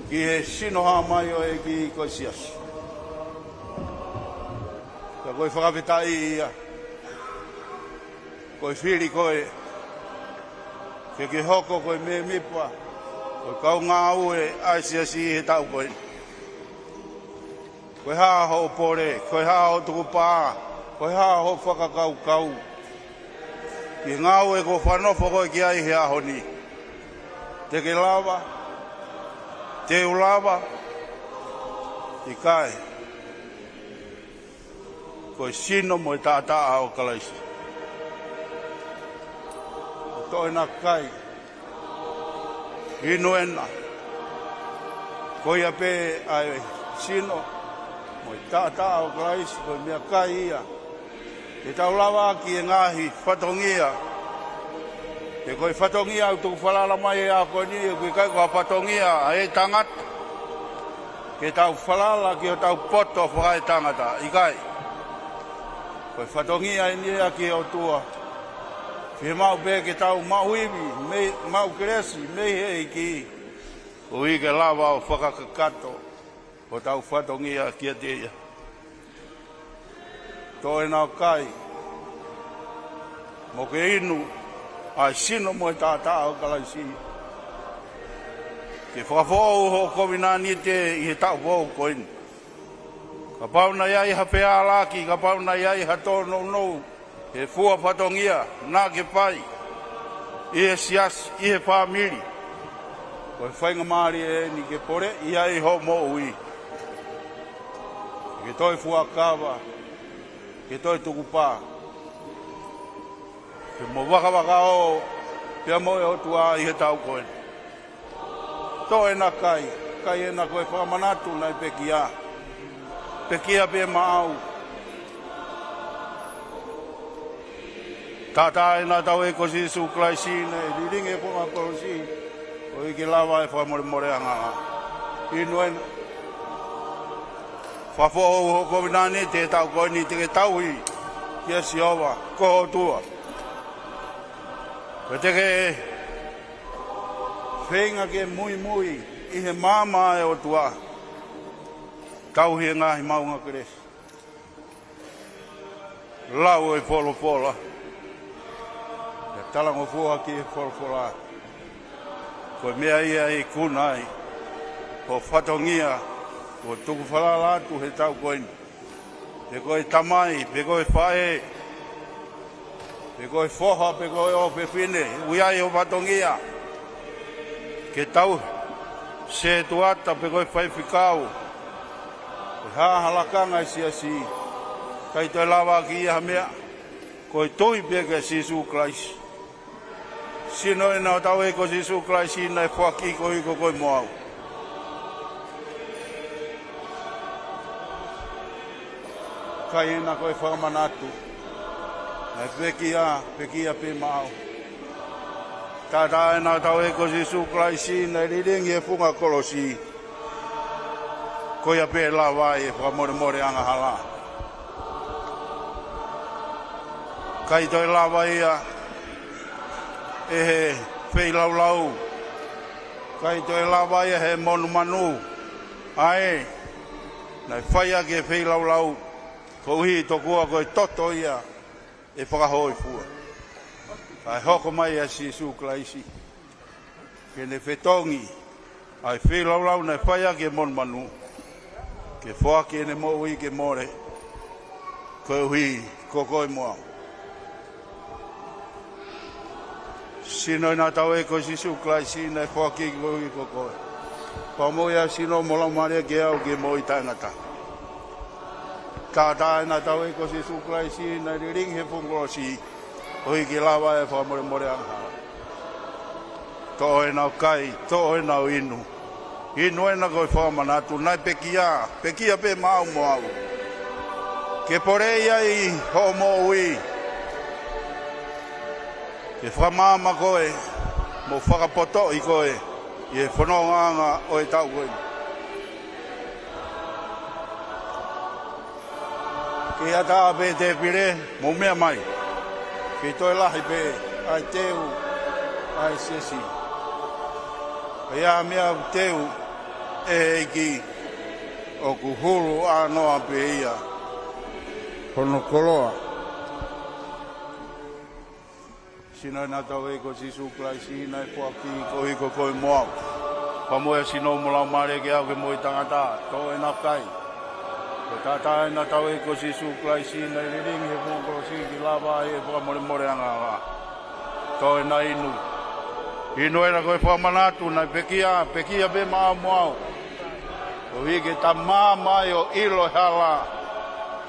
ki he sino hao mai ʻo e ʻEiki ko e Siasi. Ka ko e fakafetaʻi ia, ko e fili koe ke ke hoko ko e mēmipa ʻo e kau ngāue ʻa e Siasi he taʻu ko eni. Ko e hā hoʻo pole, ko e hā hoʻo tukupā, ko e hā hoʻo fakakaukau ki he ngāue kuo fanongo koe ki ai he ʻaho ni? Te ke lava? Te u lava? ʻIkai. Ko e sino mo e taʻataʻa ʻo Kalaisi. Toʻo ena, kai. Inu ena. Ko ia pē ʻa e sino mo e taʻataʻa ʻo Kalaisi, ko e meʻakai ia ke tau lava ʻaki e ngaahi fatongia. He ko e fatongia ʻoku tau falala mai he ʻaho ko eni, ʻoku ʻikai ko ha fatongia ʻa e tangata ke tau falala ki hotau poto fakaetangata, ʻikai. Ko e fatongia eni ia ki he ʻOtua. Fiemaʻu pē ke tau maʻu ivi, mei, maʻu kelesi mei he ʻEiki, koeʻuhi ke lava ʻo fakakakato hotau fatongia kiate ia. Toʻo ena ʻo kai, mo ke inu ʻa e sino mo e taʻataʻa ʻo Kalaisi. Ke fakafoʻou hoʻo kovinānite ʻi he taʻu foʻou ko eni. Kapau naʻe ʻi ai ha fealālaki, kapau naʻe ʻi ai ha tōnounou he fua fatongia naʻa ke fai ʻi he Siasi, ʻi he fāmili, ko e faingamālie eni ke poleʻi ai hoʻo moʻui. Ke toe fuakava, ke toe tukupā, ke mo vakavakaō pea mo e ʻOtua ʻi he taʻu ko eni. Toʻo ena, kai, kai ena ko e fakamanatu naʻe pekia. Pekia pē maʻau. Taʻataʻa ena hotau ʻEiki ko Sīsū Kalaisi naʻe lilingi he konga kolosi, koeʻuhi ke lava e fakamolemoleʻanga. Inu ena. Fakafoʻou hoʻo kovinānite he taʻu ko eni, te ke tauhi kia Sihova ko ho ʻOtua. Pea te ke feinga ke muimui ʻi he maama ʻa e ʻOtua. Tauhi e ngaahi maʻunga kelesi. Lau e folofola. Pea talangofua ki he folofola. Ko e meʻa ia ʻe ikuna ai hoʻo fatongia kuo tuku falala atu he taʻu ko eni. Pe ko e tamai, pe ko e faʻē, pe ko e foha, pe ko e ʻofefine, ʻoku ʻi ai hoʻo fatongia ke tauhi, setuata, pe ko e faifekau, pe ko e hā ha lakanga ʻa e siasi, ʻikai toe lava ʻaki ia ha meʻa. Ko e tui pē kia Sīsū Kalaisi. Sino ena hotau ʻEiki ko Sīsū Kalaisi naʻe foaki koeʻuhi ko koe mo au. Kai ena ko e fakamanatu. Naʻe pekia, pekia pē maʻau. Taʻataʻa ʻa ʻetau ʻEiki ko Sīsū Kalaisi naʻe lilingi he funga kolosi. Ko ia pē lava ai e fakamolemole angahala. ʻIkai toe lava ia ʻe he feilaulau. ʻIkai toe lava ia he monumanu. ʻA ē naʻe fai ʻaki e feilaulau, koeʻuhi tokua ko e toto ia ʻe fakahōifua. Kae hoko mai ʻa Sīsū Kalaisi ke ne fetongi ʻa e feilaulau naʻe fai ʻaki e monumanu, ke foaki ʻene moʻui ke mole koeʻuhi ko koe mo au. Sino ʻa ʻetau ʻEiki ko Sīsū Kalaisi naʻe foaki koeʻuhi ko koe. Fakamoʻui ʻa e sino mo e laumālie ke aʻu ki he moʻui taʻengata. Taʻataʻa ʻa ʻetau ʻEiki ko Sīsū Kalaisi naʻe lilingi he funga kolosi, koeʻuhi ke lava e fakamolemole angahala. Toʻo ʻena ʻo kai, toʻo ʻena ʻo inu. Inu ʻena ko e fakamanatu, naʻe pekia, pekia pē maʻau mo au, ke poleʻi ai hoʻo moʻui, ke fakamaama koe, mo fakapotoʻi koe ʻi he fonongaʻanga ʻo e taʻu ko eni. Ke ʻatā pē tēpile, mou meʻa mai. Ke toe lahi pē ʻa e teu ʻa e siasi. ʻA ia meʻa ʻoku teu ʻe he ʻEiki, ʻoku hulu ʻānoa pē ia hono koloa. Sino ʻa ʻetau ʻEiki ko Sīsū Kalaisi naʻe foaki koeʻuhi ko koe mo au. Fakamoʻui ʻa e sino mo e laumālie ke aʻu ki he moʻui taʻengata. Toʻo ʻena ʻo kai. Ko e taʻataʻa ʻa ʻetau ʻEiki ko Sīsū Kalaisi naʻe lilingi he funga kolosi ke lava ai e fakamolemole angahala. Toʻo ʻena ʻo inu. Inu ʻena ko e fakamanatu, naʻe pekia, pekia pē maʻau mo au, koeʻuhi ke ta maama ai ʻo ʻilo e hala.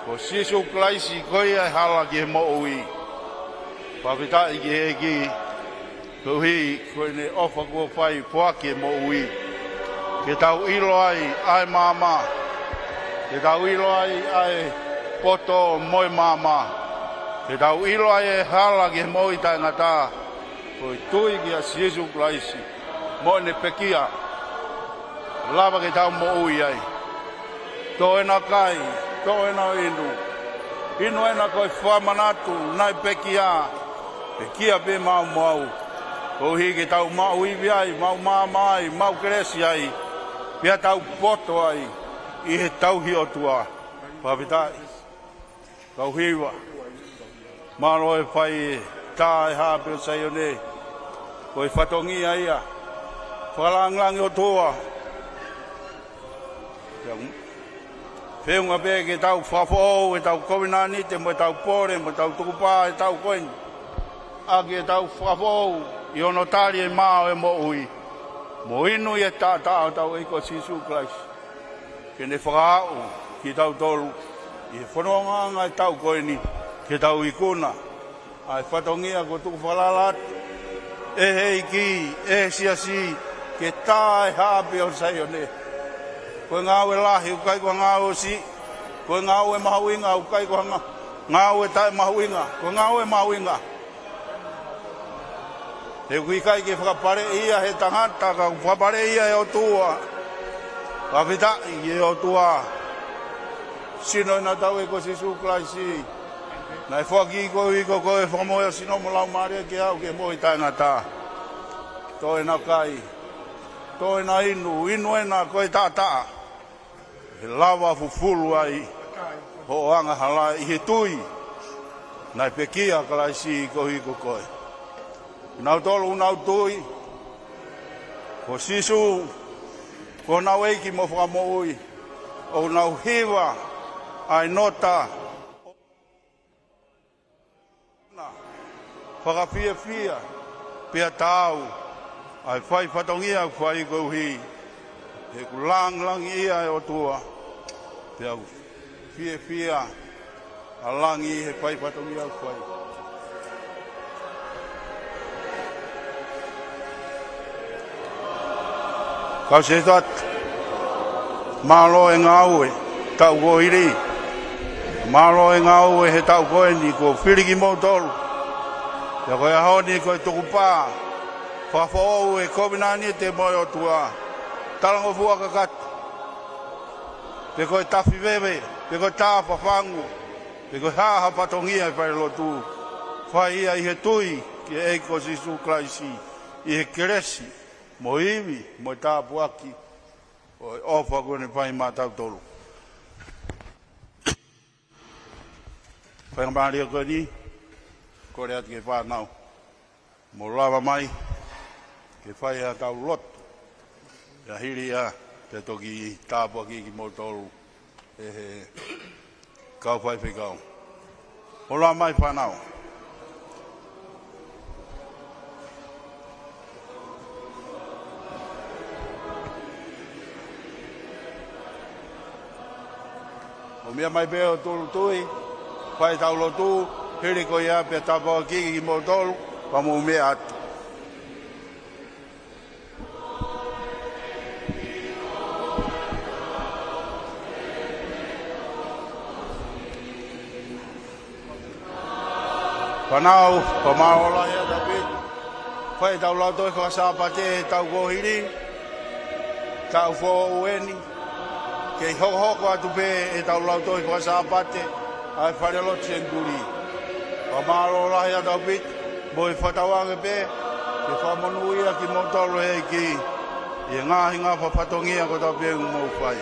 Ko Sīsū Kalaisi ko ia e hala ki he moʻui. Fakafetaʻi ki he ʻEiki, koeʻuhi ko ʻene ʻofa kuo fai, foaki e moʻui, ke tau ʻilo ai ʻa e maama, ke tau ʻilo ai ʻa e poto mo e maama, ke tau ʻilo ai e hala ki he moʻui taʻengata. Ko e tui kia Sīsū Kalaisi mo ʻene pekia, lava ke tau moʻui ai. Toʻo ʻena ʻo kai, toʻo ʻena ʻo inu. Inu ʻena ko e fakamanatu, naʻe pekia, pekia pē maʻau mo au, koeʻuhi ke tau maʻu ivi ai, maʻu maama ai, maʻu kelesi ai, pea tau poto ai ʻi he tauhi ʻOtua. Fakafetaʻi. Kau hiva. Mālō e fai e tā e Haʻape ʻo Saione. Ko e fatongia ia. Fakalāngilangi ʻOtua. Feʻunga pē ke tau fakafoʻou ʻetau kovinānite mo ʻetau pole mo ʻetau tukupā ʻi he taʻu ko eni, ʻaki ʻetau fakafoʻou ʻi hono tali e mā ʻo e moʻui, mo inu ʻi he taʻataʻa ʻo ʻetau ʻEiki ko Sīsū Kalaisi, ke ne fakaaʻu kitautolu ʻi he fonongaʻanga e taʻu ko eni, ke tau ikuna ʻa e fatongia kuo tuku falala atu ʻe he ʻEiki, ʻe he siasi, ke tā e Haʻape ʻo Saione. Ko e ngāue lahi ʻoku ʻikai ko ha ngāue ʻosi, ko e ngāue mahuʻinga ʻoku ʻikai ko ha ngā-, ngāue taʻemahuʻinga, ko e ngāue mahuʻinga. He ʻoku ʻikai ke fakapaleʻi ia he tangata, ka ʻoku fakapaleʻi ia he ʻOtua. Fakafetaʻi ki he ʻOtua. Sino ʻa ʻetau ʻEiki ko Sīsū Kalaisi, naʻe foaki koeʻuhi ko koe, fakamoʻui ʻa e sino mo e laumālie ke aʻu ki he moʻui taʻengata. Toʻo ʻena ʻo kai, toʻo ʻena ʻo inu, inu ʻena ko e taʻataʻa, he lava fufulu ai hoʻo angahala ʻi he tui naʻe pekia ʻa Kalaisi koeʻuhi ko koe. Nautolu ʻoku nau tui ko Sīsū ko honau ʻEiki mo Fakamoʻui, ʻoku nau hiva ʻa e nota fakafiefia pea taau ʻa e fai fatongia ʻoku fai koeʻuhi, he ʻoku lāngilangiʻia e ʻOtua, pea ʻoku fiefia ʻa langi he fai fatongia ʻoku fai. Kau sētuata, mālō e ngāue taʻu kuo hili. Mālō e ngāue he taʻu ko eni kuo fili kimoutolu. Pea ko e ʻaho ni ko e tukupā Fakafoʻou e kovinānite mo e ʻOtua. Talangofua kakato. Pe ko e tafi veve, pe ko e tā fafangu, pe ko e hā ha fatongia ʻi he falelotu. Fai ia ʻi he tui ki he ʻEiki ko Sīsū Kalaisi, ʻi he kelesi, mo e ivi, mo e tāpuaki ʻo e ʻofa kuo ne fai maʻatautolu. Faingamālie ko eni, kole atu ki he fānau, mou lava mai ke fai ʻetau lotu. ʻIo, hili ia, te u toki tāpuakiʻi kimoutolu ʻe he kau faifekau. Mou lava mai fānau. Mou meʻa mai pē ʻo tūʻulutui, fai ʻetau lotu, hili ko ia pea tāpuakiʻi kimoutolu, pea mou meʻa atu. Fānau, fakamālō lahi ʻa Tavita. Fai ʻetau lautohi fakasāpate he taʻu kuo hili, taʻu foʻou eni, kei hokohoko atu pē ʻetau lautohi fakasāpate ʻa e falelotu Senituli. Fakamālō lahi ʻa Tavita, mo e fakatauange pē ke fakamonūʻia kimoutolu ʻe he ʻEiki ʻi he ngaahi ngafa fatongia kotoa pē ʻoku mou fai.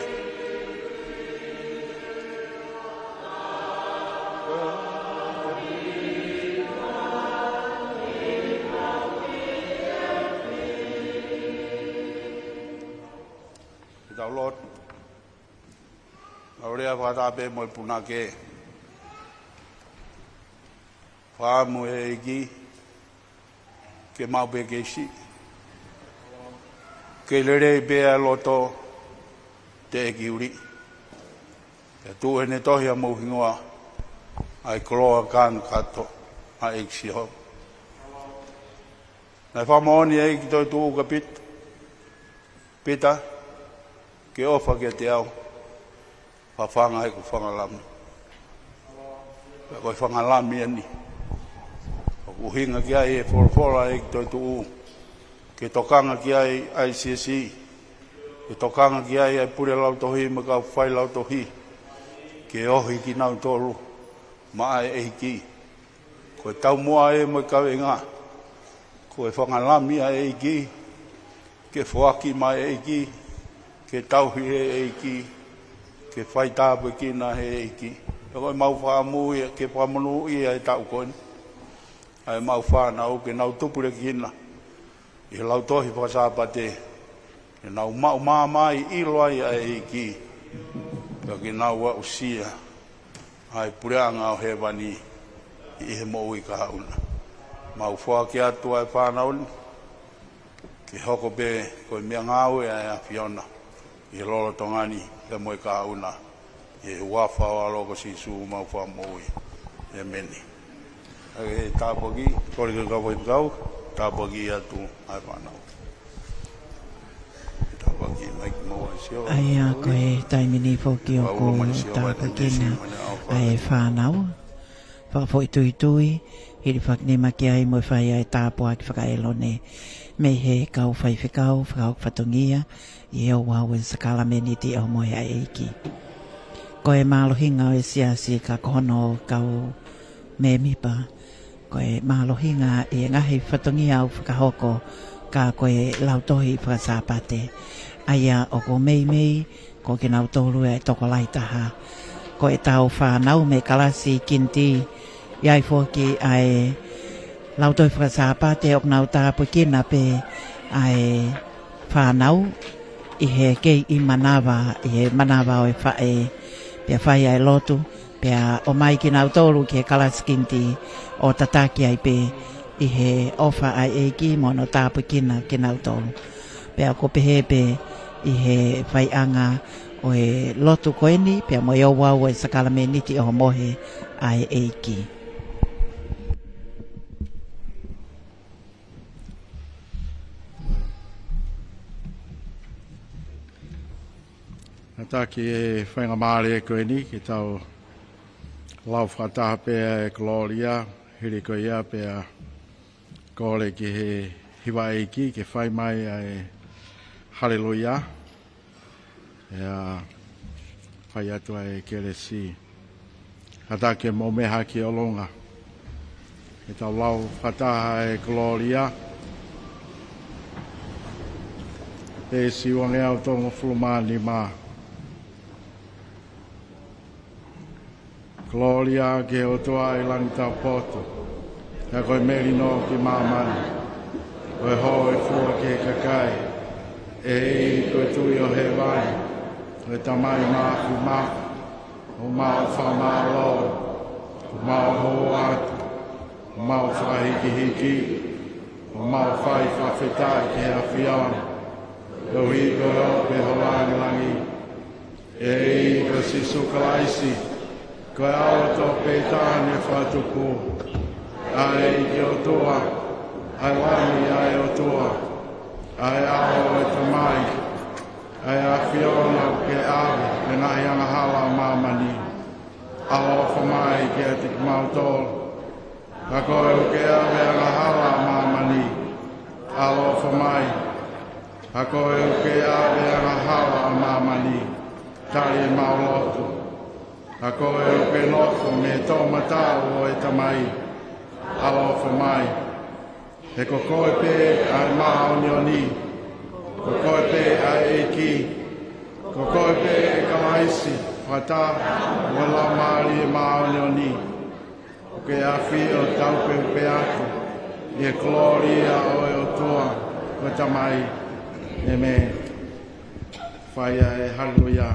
Ke tau lotu. Mau lea fakataha pē mo e punake. Fakaʻamu ʻe he ʻEiki ke mau pē kei siʻi. Ke lelei pē ʻa e loto teʻeki uli. Pea tuʻu ʻi heʻene tohi ʻa homou hingoa, ʻa e koloa kānokato ʻa e ʻEiki Sihova. Naʻe fakamoʻoni ʻe he ʻEiki toetuʻu kia Pita, Pita, ke ʻofa kiate au, fafanga ʻeku fanga lami. Pea ko e fanga lami eni ʻoku ʻuhinga ki ai e folofola ʻa e ʻEiki toetuʻu, ke tokanga ki ai ʻa e siasi, ke tokanga ki ai ʻa e pule lautohi mo e kau fai lautohi, ke ohi kinautolu maʻa e ʻEiki. Ko e taumuʻa ē mo e kaveinga, ko e fanga lami ʻa e ʻEiki, ke foaki maʻa e ʻEiki, ke tauhi ʻe he ʻEiki, ke faitāpuekina ʻe he ʻEiki. Pea ko ʻemau fakaʻamu ia ke fakamonūʻia ʻi he taʻu ko eni ʻa ʻemau fānau ke nau tupulekina ʻi he lautohi fakasāpate, ke nau maʻu māmani ʻilo ai ʻa e ʻEiki, pea ke nau aʻusia ʻa e puleʻanga ʻo hēvani ʻi he moʻui kahaʻu na. Mau foaki atu ʻa e fānau ni ke hoko pē ko e meʻangāue ʻa e ʻAfiona ʻi he lolotonga ni pea mo e kahaʻu na, ʻi he huafa ʻo ho ʻAlo ko Sīsū homau Fakamoʻui. ʻĒmeni. ʻA e tāpuaki, kole ki he kau faifekau, tāpuakiʻi atu ʻa e fānau. Tāpuakiʻi mai ki maua ʻe Sihova. ʻA ia ko e taimi ni foki ʻoku tāpuekina ʻa e fānau. Fakafoʻituitui, hilifakinima ki ai mo e fai ʻa e tāpuaki fakaʻelone mei he kau faifekau, fakahoko fatongia ʻi he ouau ʻo e sākalamēniti ʻo e Mohe ʻa e ʻEiki. Ko e mālohinga ʻo e siasi ka ko hono kau mēmipa, ko e mālohinga ʻi he ngaahi fatongia ʻoku fakahoko, ka ko e lautohi fakasāpate. ʻA ia ʻoku meimei ko kinautolu ʻa e tokolahi taha. Ko ʻetau fānau mei he kalasi kiniti, ʻi ai foki ʻa e lautohi fakasāpate ʻoku nau tāpuekina pē ʻa e fānau ʻi he kei ʻi manava, ʻi he manava ʻo e faʻē, pea fai ʻa e lotu, pea ʻomai kinautolu ki he kalasi kiniti ʻo tataki ai pē ʻi he ʻofa ʻa e ʻEiki mo hono tāpuekina kinautolu. Pea ʻoku pehē pē ʻi he faiʻanga ʻo e lotu ko eni, pea mo e ouau ʻo e sākalamēniti ʻo e Mohe ʻa e ʻEiki. Kātaki e faingamālie ko eni ke tau lau fakataha pē ʻa e kolōlia, hili ko ia pea kole ki he Hiva ʻEiki ke fai mai ʻa e haleluia. ʻIo, fai atu ʻa e kelesi. Kātaki mou meʻa ki ʻolunga. Ke tau lau fakataha ʻa e kolōlia. Peesi uangeau tolungofulu mā nima. Kolōlia ki he ʻOtua ʻi langi taupotu. Pea ko e melino ki māmani. Ko e hōifua ki he kakai. ʻEiki, ko e Tuʻi ʻo hēvani. Ko e Tamai Māfimafi. ʻOku mau fakamālō. ʻOku mau hū atu. ʻOku mau fakahīkihiki. ʻOku mau fai fakafetaʻi ki he ʻAfiona. Koeʻuhi ko e ope ho langilangi. ʻEiki ko Sīsū Kalaisi, ko e ʻAlo tofu pē taha naʻe fakatupu, ʻa e ʻEiki ʻOtua, ʻa e Lami ʻa e ʻOtua, ʻa e ʻAlo ʻo e Tamai, ʻa e ʻAfiona ʻoku ke ʻave ʻa e ngaahi angahala ʻa māmani. ʻAloʻofa mai kiate kimautolu. Ka ko e ʻoku ke ʻave ʻa e angahala ʻa māmani, ʻaloʻofa mai. Ka ko e ʻoku ke ʻave ʻa e angahala ʻa māmani, tali ʻemau lotu. Ka ko e ʻoku ke nofo mei he toʻomataʻu ʻo e Tamai, ʻaloʻofa mai. He ko koe pē ʻa e māʻoniʻoni, ko koe pē ʻa e ʻEiki, ko koe pē ʻa e Kalaisi, fakataha mo e Laumālie Māʻoniʻoni. ʻOku ke ʻafio taupeupe atu ʻi he kolōlia ʻo e ʻOtua ko e Tamai. ʻĒmeni. Fai ʻa e haleluia.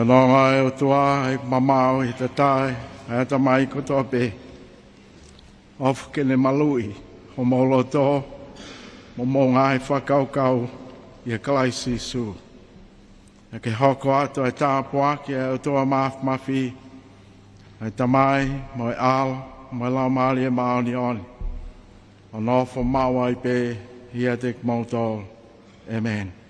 Fanongo ʻe ʻOtua ʻa e mamaʻo ʻi he tatae ʻa e ʻatamai kotoa pē. ʻOfa ke ne maluʻi homou loto mo hoʻomou ngaahi fakakaukau ʻia Kalaisi Sīsū. Pea ke hoko atu ʻa e tāpuaki ʻa e ʻOtua Māfimafi, ʻa e Tamai mo e ʻAlo mo e Laumālie Māʻoniʻoni, ʻo nofo maʻu ai pē ʻiate kimoutolu. ʻĒmeni.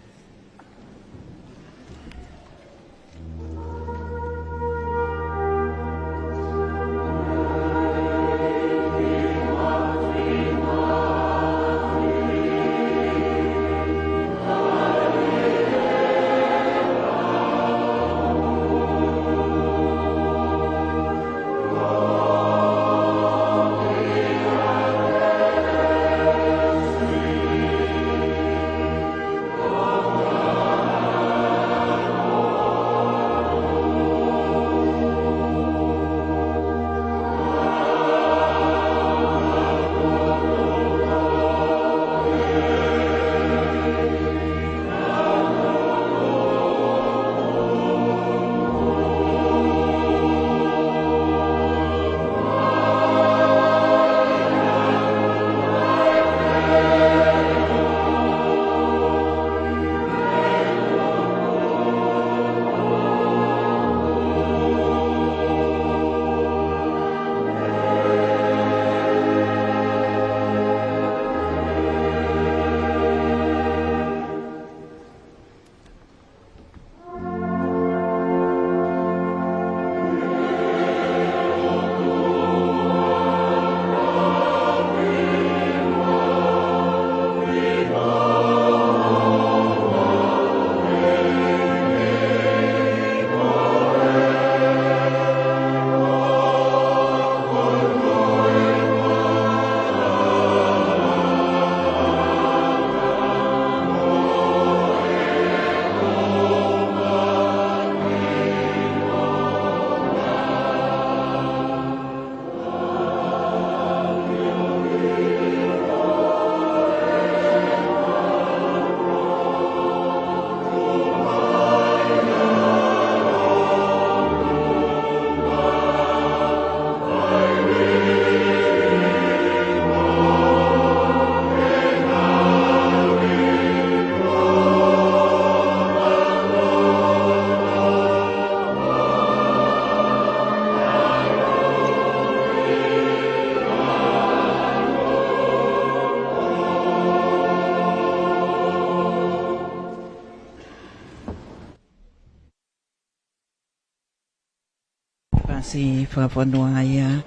Pasi fakafonua ia,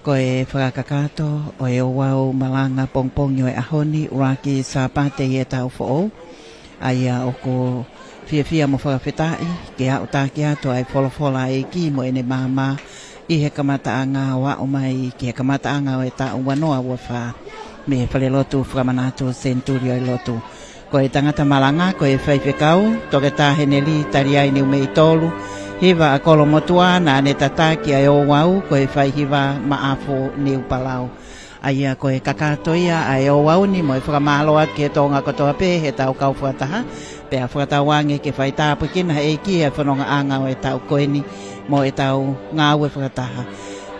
ko e fakakakato ʻo e ouau malanga pongipongi ʻo e ʻaho ni, ʻuluaki Sāpate ʻi he taʻu foʻou. ʻA ia ʻoku fiefia mo fakafetaʻi ke aʻutaki atu ʻa e folofola ʻa e ʻEiki mo ʻene maama ʻi he kamataʻanga ʻo aʻu mai ki he kamataʻanga ʻo e taʻu ua noa ua fā, mei he Falelotu Fakamanatu Senituli ʻo e Lotu. Ko e tangata malanga ko e Faifekau Toketā Heneli Taliai Niumeitolu, hiva ʻa Kolomotuʻa, naʻa ne tataki ʻa e ouau ko e Faihiva Maʻafu Niupalau. ʻA ia ko e kakato ia ʻa e ouau ni mo e fakamālō atu ki he Tonga kotoa pē heʻetau kau fakataha, pea fakatauange ke faitāpuekina ʻe he ʻEiki ʻa e fonongaʻanga ʻo e taʻu ko eni mo ʻetau ngāue fakataha.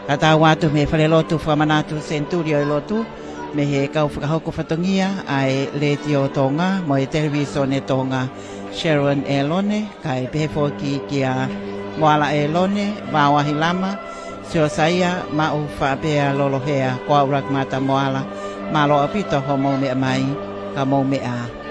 Ka tau atu mei he Falelotu Fakamanatu Senituli ʻo e Lotu, mei he kau fakahoko fatongia ʻa e Letiō Tonga mo e Televīsone Tonga, Sharon ʻElone, kae pehē foki kia Moala ʻElone, Vaoahi Lama, Siosaia Maʻu Faʻapea Lolohea, ko au Lakimata Moala. Mālō ʻaupito hoʻomou meʻa mai, ka mou meʻa